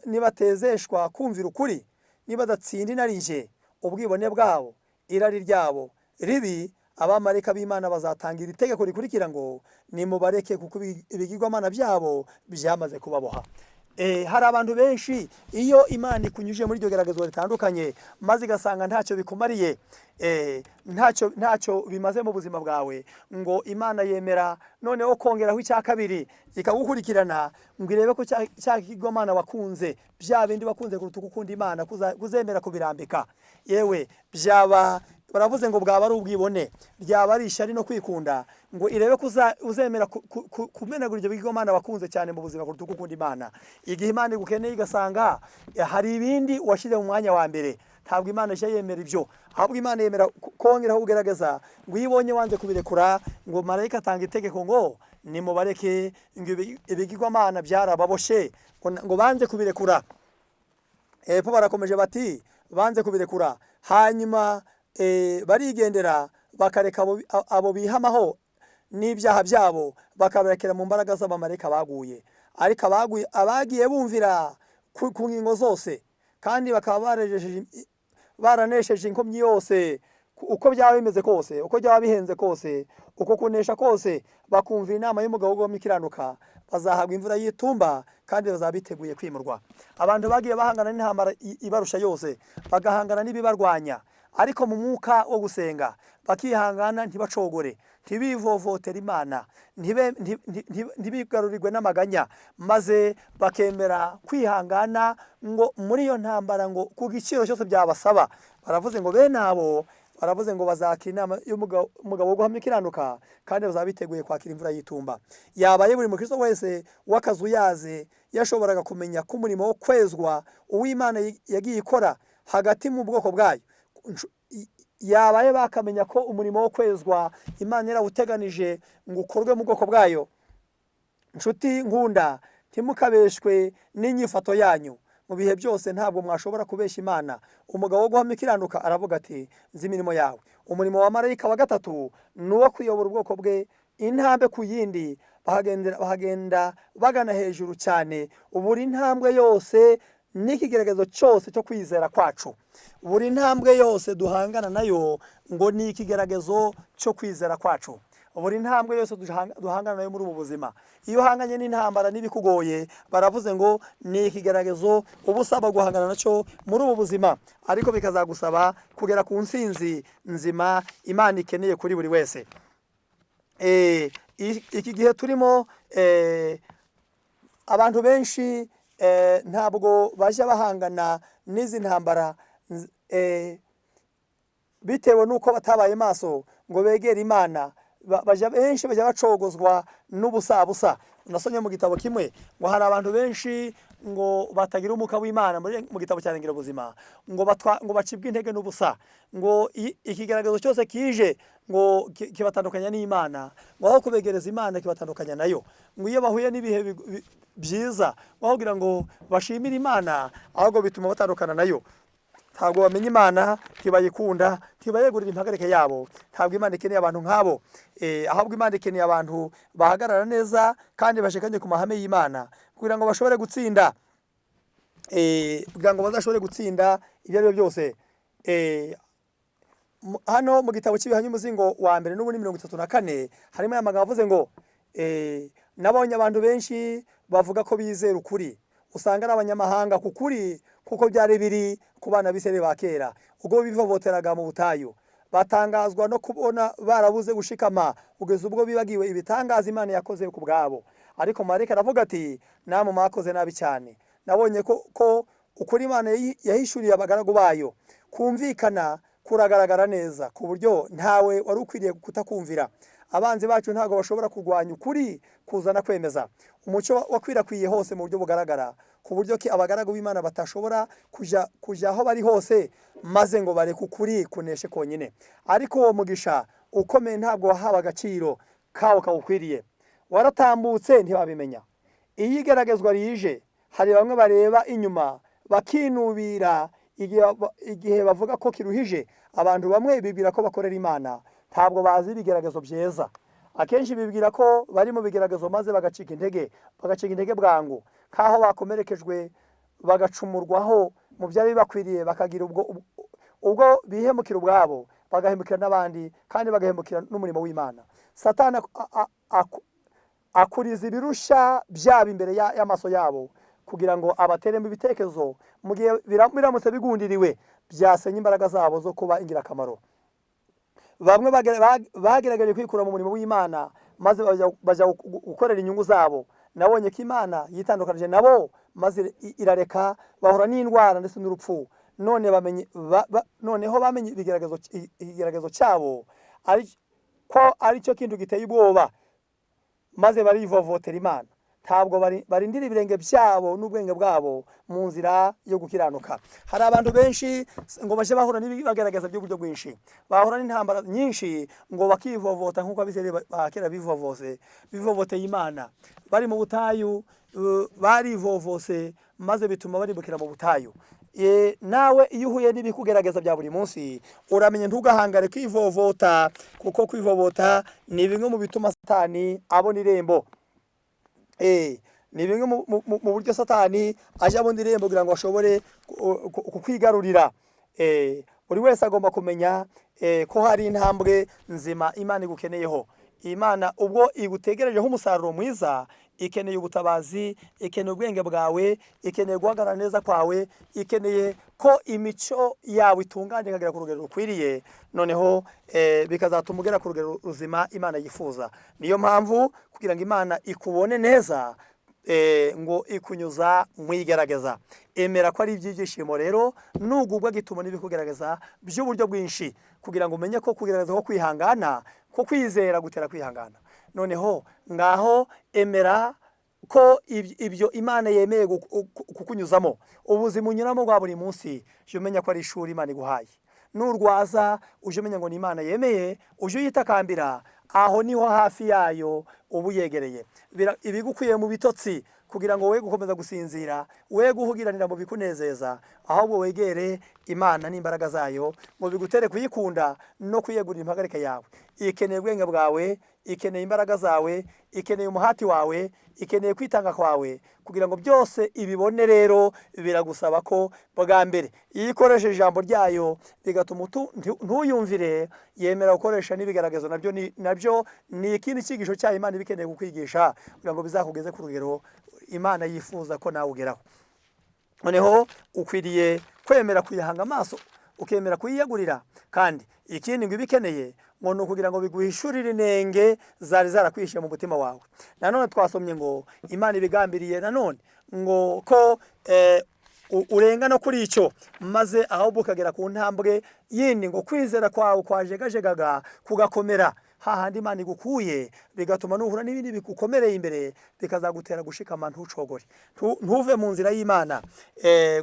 [SPEAKER 2] Nibatezeshwa kumvira ukuri, nibadatsinda inarinjye, ubwibone bwabo, irari ryabo ribi, abamarayika b'Imana bazatanga iri tegeko rikurikira ngo nimubareke, kuko ibigirwamana byabo byamaze kubaboha. Hari abantu benshi iyo Imana ikunyujije muri iryo geragezwa ritandukanye, maze igasanga ntacyo bikumariye, ntacyo bimaze mu buzima bwawe, ngo Imana yemera noneho kongeraho icya kabiri, ikagukurikirana ngo irebe ko cya kigirwamana wakunze, bya bindi wakunze kuruta uko ukunda Imana, kuzemera kubirambika. Yewe byaba Baravuze ngo bwaba ari ubwibone, byaba ari ishyari no kwikunda, ngo irebe ko uzemera kumenagura ibyo bigirwamana wakunze cyane mu buzima kuruta uko ukunda Imana. Igihe Imana igukeneye igasanga hari ibindi washyize mu mwanya wa mbere, ntabwo Imana ijya yemera ibyo, ahubwo Imana yemera kongeraho kugerageza. Ngo iyo ibonye wanze kubirekura, ngo marayika atanga itegeko ngo nimubareke, ngo ibigirwamana byarababoshe, ngo banze kubirekura. Hepfo barakomeje bati banze kubirekura, hanyuma barigendera bakareka abo bihamaho n'ibyaha byabo, bakabarekera mu mbaraga z'abamarayika baguye. Ariko abagiye bumvira ku ngingo zose, kandi bakaba baranesheje inkomyi yose, uko byaba bimeze kose, uko byaba bihenze kose, uko kunesha kose, bakumvira inama y'umugabo w'umukiranuka, bazahabwa imvura y'itumba kandi bazaba biteguye kwimurwa. Abantu bagiye bahangana n'intambara ibarusha yose, bagahangana n'ibibarwanya, ariko mu mwuka wo gusenga bakihangana, ntibacogore, ntibivovotere Imana, ntibigarurirwe n'amaganya, maze bakemera kwihangana ngo muri iyo ntambara, ngo ku giciro cyose byabasaba. Baravuze ngo bene abo, baravuze ngo bazakira inama y'umugabo wo guhamya ukiranuka, kandi bazaba biteguye kwakira imvura y'itumba. Yabaye buri mukristo wese w'akazuyaze yashoboraga kumenya ko umurimo wo kwezwa uw'Imana yagiye ikora hagati mu bwoko bwayo, yabaye bakamenya ko umurimo wo kwezwa Imana yarawuteganije ngo ukorwe mu bwoko bwayo. Nshuti nkunda, ntimukabeshwe n'inyifato yanyu mu bihe byose, ntabwo mwashobora kubeshya Imana. Umugabo wo guhamya ukiranuka aravuga ati nzi imirimo yawe. Umurimo wa marayika wa gatatu ni uwo kuyobora ubwoko bwe intambwe ku yindi, bahagenda bagana hejuru cyane. Buri ntambwe yose n'ikigeragezo cyose cyo kwizera kwacu, buri ntambwe yose duhangana nayo ngo ni ikigeragezo cyo kwizera kwacu. Buri ntambwe yose duhangana nayo muri ubu buzima, iyo uhanganye n'intambara n'ibikugoye, baravuze ngo ni ikigeragezo uba usaba guhangana nacyo muri ubu buzima, ariko bikazagusaba kugera ku ntsinzi nzima Imana ikeneye kuri buri wese. Iki gihe turimo, abantu benshi ntabwo bajya bahangana n'izi ntambara bitewe n'uko batabaye maso ngo begere Imana. Benshi bajya bacogozwa n'ubusabusa. Nasomye mu gitabo kimwe ngo hari abantu benshi ngo batagira umwuka w'Imana, mu gitabo cya Ngirabuzima, ngo bacibwe intege n'ubusa, ngo ikigaragazo cyose kije ngo kibatandukanya n'Imana, ngo aho kubegereza Imana kibatandukanya nayo. Ngo iyo bahuye n'ibihe byiza, ngo aho kugira ngo bashimire Imana, ahubwo bituma batandukana nayo. Ntabwo bamenya Imana, ntibayikunda, ntibayegurira impagarike yabo. Ntabwo Imana ikeneye abantu nk'abo, ahubwo Imana ikeneye abantu bahagarara neza kandi bashikanye ku mahame y'Imana, kugira ngo bashobore gutsinda, kugira ngo bazashobore gutsinda ibyo ari byo byose. Hano mu gitabo cy'Ibihanya umuzingo wa mbere n'ubundi 34 harimo aya magambo avuze ngo nabonye abantu benshi bavuga ko bizera ukuri, usanga ari abanyamahanga ku kuri, kuko byari biri ku bana b'Isirayeli ba kera ubwo bivovoteraga mu butayu. Batangazwa no kubona barabuze gushikama kugeza ubwo bibagiwe ibitangaza Imana yakoze ku bwabo. Ariko marayika aravuga ati namwe mwakoze nabi cyane. Nabonye ko ukuri Imana yahishuriye abagaragu bayo kumvikana kuragaragara neza, ku buryo ntawe wari ukwiriye kutakumvira. Abanzi bacu ntabwo bashobora kurwanya ukuri kuzana kwemeza. Umucyo wakwirakwiye hose mu buryo bugaragara, ku buryo ki abagaragu b'Imana batashobora kujya aho bari hose maze ngo bareke ukuri kuneshe konyine. Ariko uwo mugisha ukomeye ntabwo wahawe agaciro kawo kawukwiriye, waratambutse ntibabimenya. Iyo igeragezwa rije, hari bamwe bareba inyuma bakinubira igihe bavuga ko kiruhije. Abantu bamwe bibwira ko bakorera Imana, ntabwo bazi ibigeragezo byeza. Akenshi bibwira ko bari mu bigeragezo maze bagacika intege, bagacika intege bwangu, nkaho bakomerekejwe bagacumurwaho mu byari bibakwiriye, bakagira ubwo bihemukira ubwabo, bagahemukira n'abandi, kandi bagahemukira n'umurimo w'Imana. Satani akuriza ibirusha byabo imbere y'amaso yabo, kugira ngo abateremo ibitekerezo mu gihe biramutse bigundiriwe byasenya imbaraga zabo zo kuba ingirakamaro. Bamwe bagerageje kwikura mu murimo w'Imana maze bajya gukorera inyungu zabo. Nabonye ko Imana yitandukanije nabo maze irareka bahura n'indwara ndetse n'urupfu. None bamenye noneho bamenye ikigeragezo cyabo ari ko ari cyo kintu giteye ubwoba, maze barivovotera Imana. Ntabwo barindira ibirenge byabo n'ubwenge bwabo mu nzira yo gukiranuka. Hari abantu benshi ngo baje bahura n'ibibagaragaza by'uburyo bwinshi, bahura n'intambara nyinshi, ngo bakivovota nk'uko Abisirayeli ba kera bivovose, bivovoteye Imana bari mu butayu, barivovose maze bituma barimbukira mu butayu. Nawe iyo uhuye n'ibikugerageza bya buri munsi, uramenye ntugahangare kwivovota, kuko kwivovota ni bimwe mu bituma Satani abona irembo. Ni bimwe mu buryo Satani aje abona irembo kugira ngo ashobore kukwigarurira. Buri wese agomba kumenya ko hari intambwe nzima Imana igukeneyeho. Imana ubwo igutegerejeho umusaruro mwiza, ikeneye ubutabazi, ikeneye ubwenge bwawe, ikeneye guhagarara neza kwawe, ikeneye ko imico yawe itunganye ikagera ku rugero rukwiriye, noneho bikazatuma ugera ku rugero ruzima Imana yifuza. Niyo mpamvu kugira ngo Imana ikubone neza, ngo ikunyuza mu igerageza. Emera ko ari iby'ibyishimo rero nugubwa gituma n'ibikugerageza by'uburyo bwinshi, kugira ngo umenye ko kugerageza ko kwihangana, ko kwizera gutera kwihangana. Noneho ngaho emera ko ibyo Imana yemeye kukunyuzamo, ubuzima unyuramo bwa buri munsi, jya umenya ko ari ishuri Imana iguhaye. Nurwaza ujye umenya ngo ni Imana yemeye, ujye uyitakambira, aho niho hafi yayo uba uyegereye. Ibigukwiye mu bitotsi kugira ngo we gukomeza gusinzira, we guhugiranira mu bikunezeza, ahubwo wegere Imana n'imbaraga zayo ngo bigutere kuyikunda no kuyegurira impagarike yawe. Ikeneye ubwenge bwawe, ikeneye imbaraga zawe, ikeneye umuhati wawe, ikeneye kwitanga kwawe kugira ngo byose ibibone. Rero biragusaba ko bwa mbere iyo ikoresheje ijambo ryayo bigatuma ntuyumvire, yemera gukoresha n'ibigaragazo, nabyo ni ikindi cyigisho cyayo Imana iba ikeneye kukwigisha kugira ngo bizakugeze ku rugero Imana yifuza ko nawe ugeraho. Noneho ukwiriye kwemera kuyihanga amaso, ukemera kuyiyegurira. Kandi ikindi ngo iba ikeneye ngo ni ukugira ngo biguhishurire inenge zari zarakwihishe mu mutima wawe. Nanone twasomye ngo Imana ibigambiriye nanone ngo ko urenga no kuri icyo, maze ahubwo ukagera ku ntambwe yindi, ngo kwizera kwawe kwajegajegaga kugakomera hahandi Imana igukuye, bigatuma nuhura n'ibindi bigukomereye imbere bikazagutera gushikama, ntucogore, ntuve mu nzira y'Imana,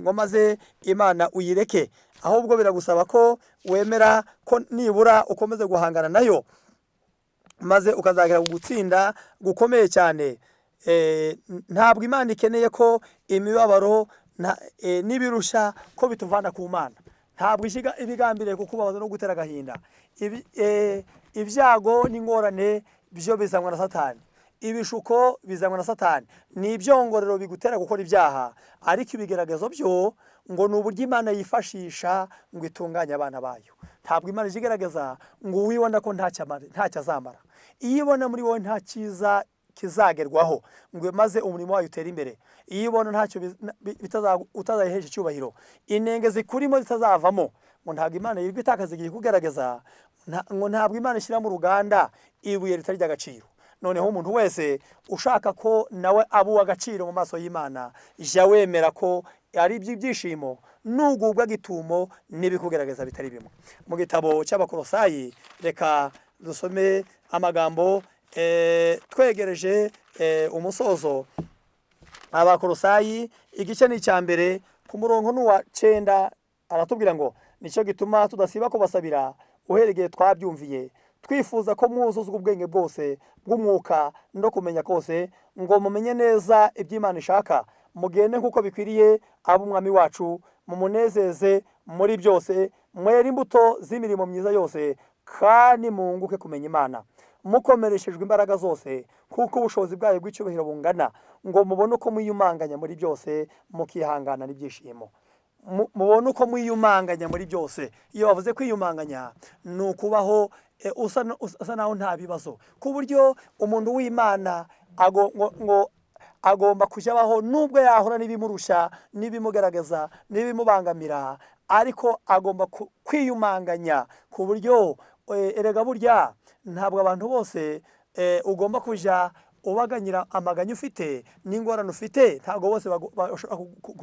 [SPEAKER 2] ngo maze Imana uyireke. Ahubwo biragusaba ko wemera ko nibura ukomeze guhangana nayo, maze ukazagera ku gutsinda gukomeye cyane. Ntabwo Imana ikeneye ko imibabaro n'ibirusha ko bituvana ku Mana. Ntabwo ishiga ibigambiriye kukubabaza no gutera agahinda. Ibyago n'ingorane byo bizanwa na Satani, ibishuko bizanwa na Satani, ni ibyongorero bigutera gukora ibyaha. Ariko ibigeragezo byo ngo ni uburyo Imana yifashisha ngo itunganye abana bayo. Ntabwo Imana ijya igerageza ngo uwibona ko ntacyo azamara. Iyo ibona muri wowe nta cyiza kizagerwaho ngo maze umurimo wayo utere imbere, iyo ibona ntacyo utazayihesha icyubahiro, inenge zikurimo zitazavamo, ngo ntabwo Imana yirirwa itakaza igihe ikugerageza. Ngo ntabwo Imana ishyira mu ruganda ibuye ritari ry'agaciro. Noneho umuntu wese ushaka ko nawe aba uw'agaciro mu maso y'Imana, jya wemera ko ari iby'ibyishimo nugubwa gitumo n'ibikugerageza bitari bimwe. Mu gitabo cy'Abakorosayi, reka dusome amagambo twegereje umusozo. Abakorosayi igice ni icya mbere, ku murongo n'uwa 9, aratubwira ngo: "Nicyo gituma tudasiba kubasabira uhereye igihe twabyumviye, twifuza ko mwuzuzwa ubwenge bwose bw'umwuka no kumenya kose, ngo mumenye neza iby'Imana ishaka, mugende nk'uko bikwiriye ab'Umwami wacu, mumunezeze muri byose, mwere imbuto z'imirimo myiza yose, kandi mwunguke kumenya Imana, mukomereshejwe imbaraga zose kuko ubushobozi bwayo bw'icyubahiro bungana, ngo mubone uko mwiyumanganya muri byose, mukihangana n'ibyishimo." Mubone uko mwiyumanganya muri byose. Iyo bavuze kwiyumanganya ni ukubaho usa naho nta bibazo, ku buryo umuntu w'Imana ngo agomba kujya abaho nubwo yahura n'ibimurusha, n'ibimugaragaza, n'ibimubangamira, ariko agomba kwiyumanganya ku buryo erega burya ntabwo abantu bose ugomba kujya ubaganyira amaganya ufite n'ingorane ufite. Ntabwo bose bashobora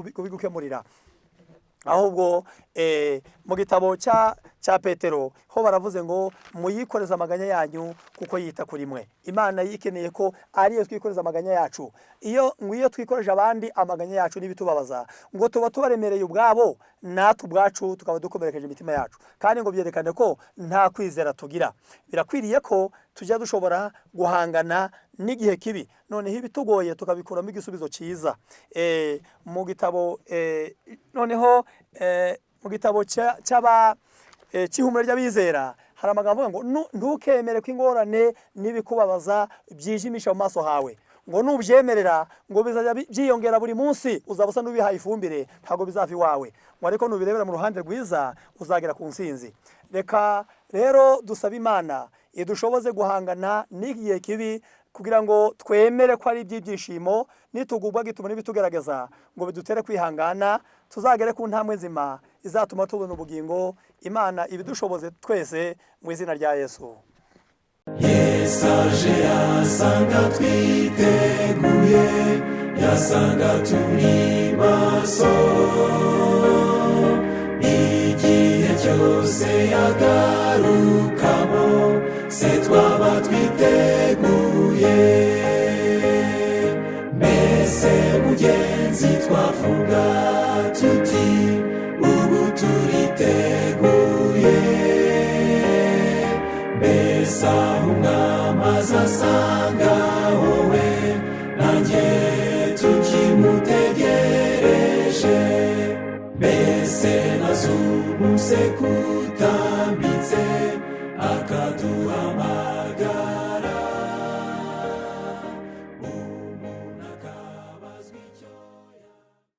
[SPEAKER 2] kubigukemurira. Ahubwo mu gitabo cya Petero ho baravuze ngo muyikoreze amaganya yanyu kuko yita kuri mwe. Imana yikeneye ko ariyo twikoreza amaganya yacu. Iyo ngo iyo twikoreje abandi amaganya yacu n'ibitubabaza, ngo tuba tubaremereye ubwabo, natwe ubwacu tukaba dukomerekeje imitima yacu, kandi ngo byerekane ko nta kwizera tugira. Birakwiriye ko tujya dushobora guhangana n'igihe kibi, noneho ibitugoye tukabikuramo igisubizo cyiza. Mu gitabo noneho mu gitabo cy'aba cy'ihumure ry'abizera hari amagambo avuga ngo ntukemere ko ingorane n'ibikubabaza byijimisha mu maso hawe, ngo nubyemerera ngo bizajya byiyongera buri munsi, uzaba usa n'ubihaye ifumbire, ntabwo bizava iwawe, ngo ariko nubirebera mu ruhande rwiza uzagera ku ntsinzi. Reka rero dusabe Imana idushoboze guhangana n'igihe kibi kugira ngo twemere ko ari iby'ibyishimo, nitugubwa gituma n'ibitugerageza ngo bidutere kwihangana, tuzagere ku ntambwe nzima izatuma tubona ubugingo. Imana ibidushoboze twese mu izina rya Yesu.
[SPEAKER 1] Yesu aje yasanga twiteguye, yasanga turi maso. Igihe cyose yagarukamo, se twaba twiteguye? Mbese mugenzi twavuga tuti ubu turiteguye? Mbese aho umwami azasanga wowe nanjye tukimutegereje? Mbese na z'ubu se kutambitse akaduha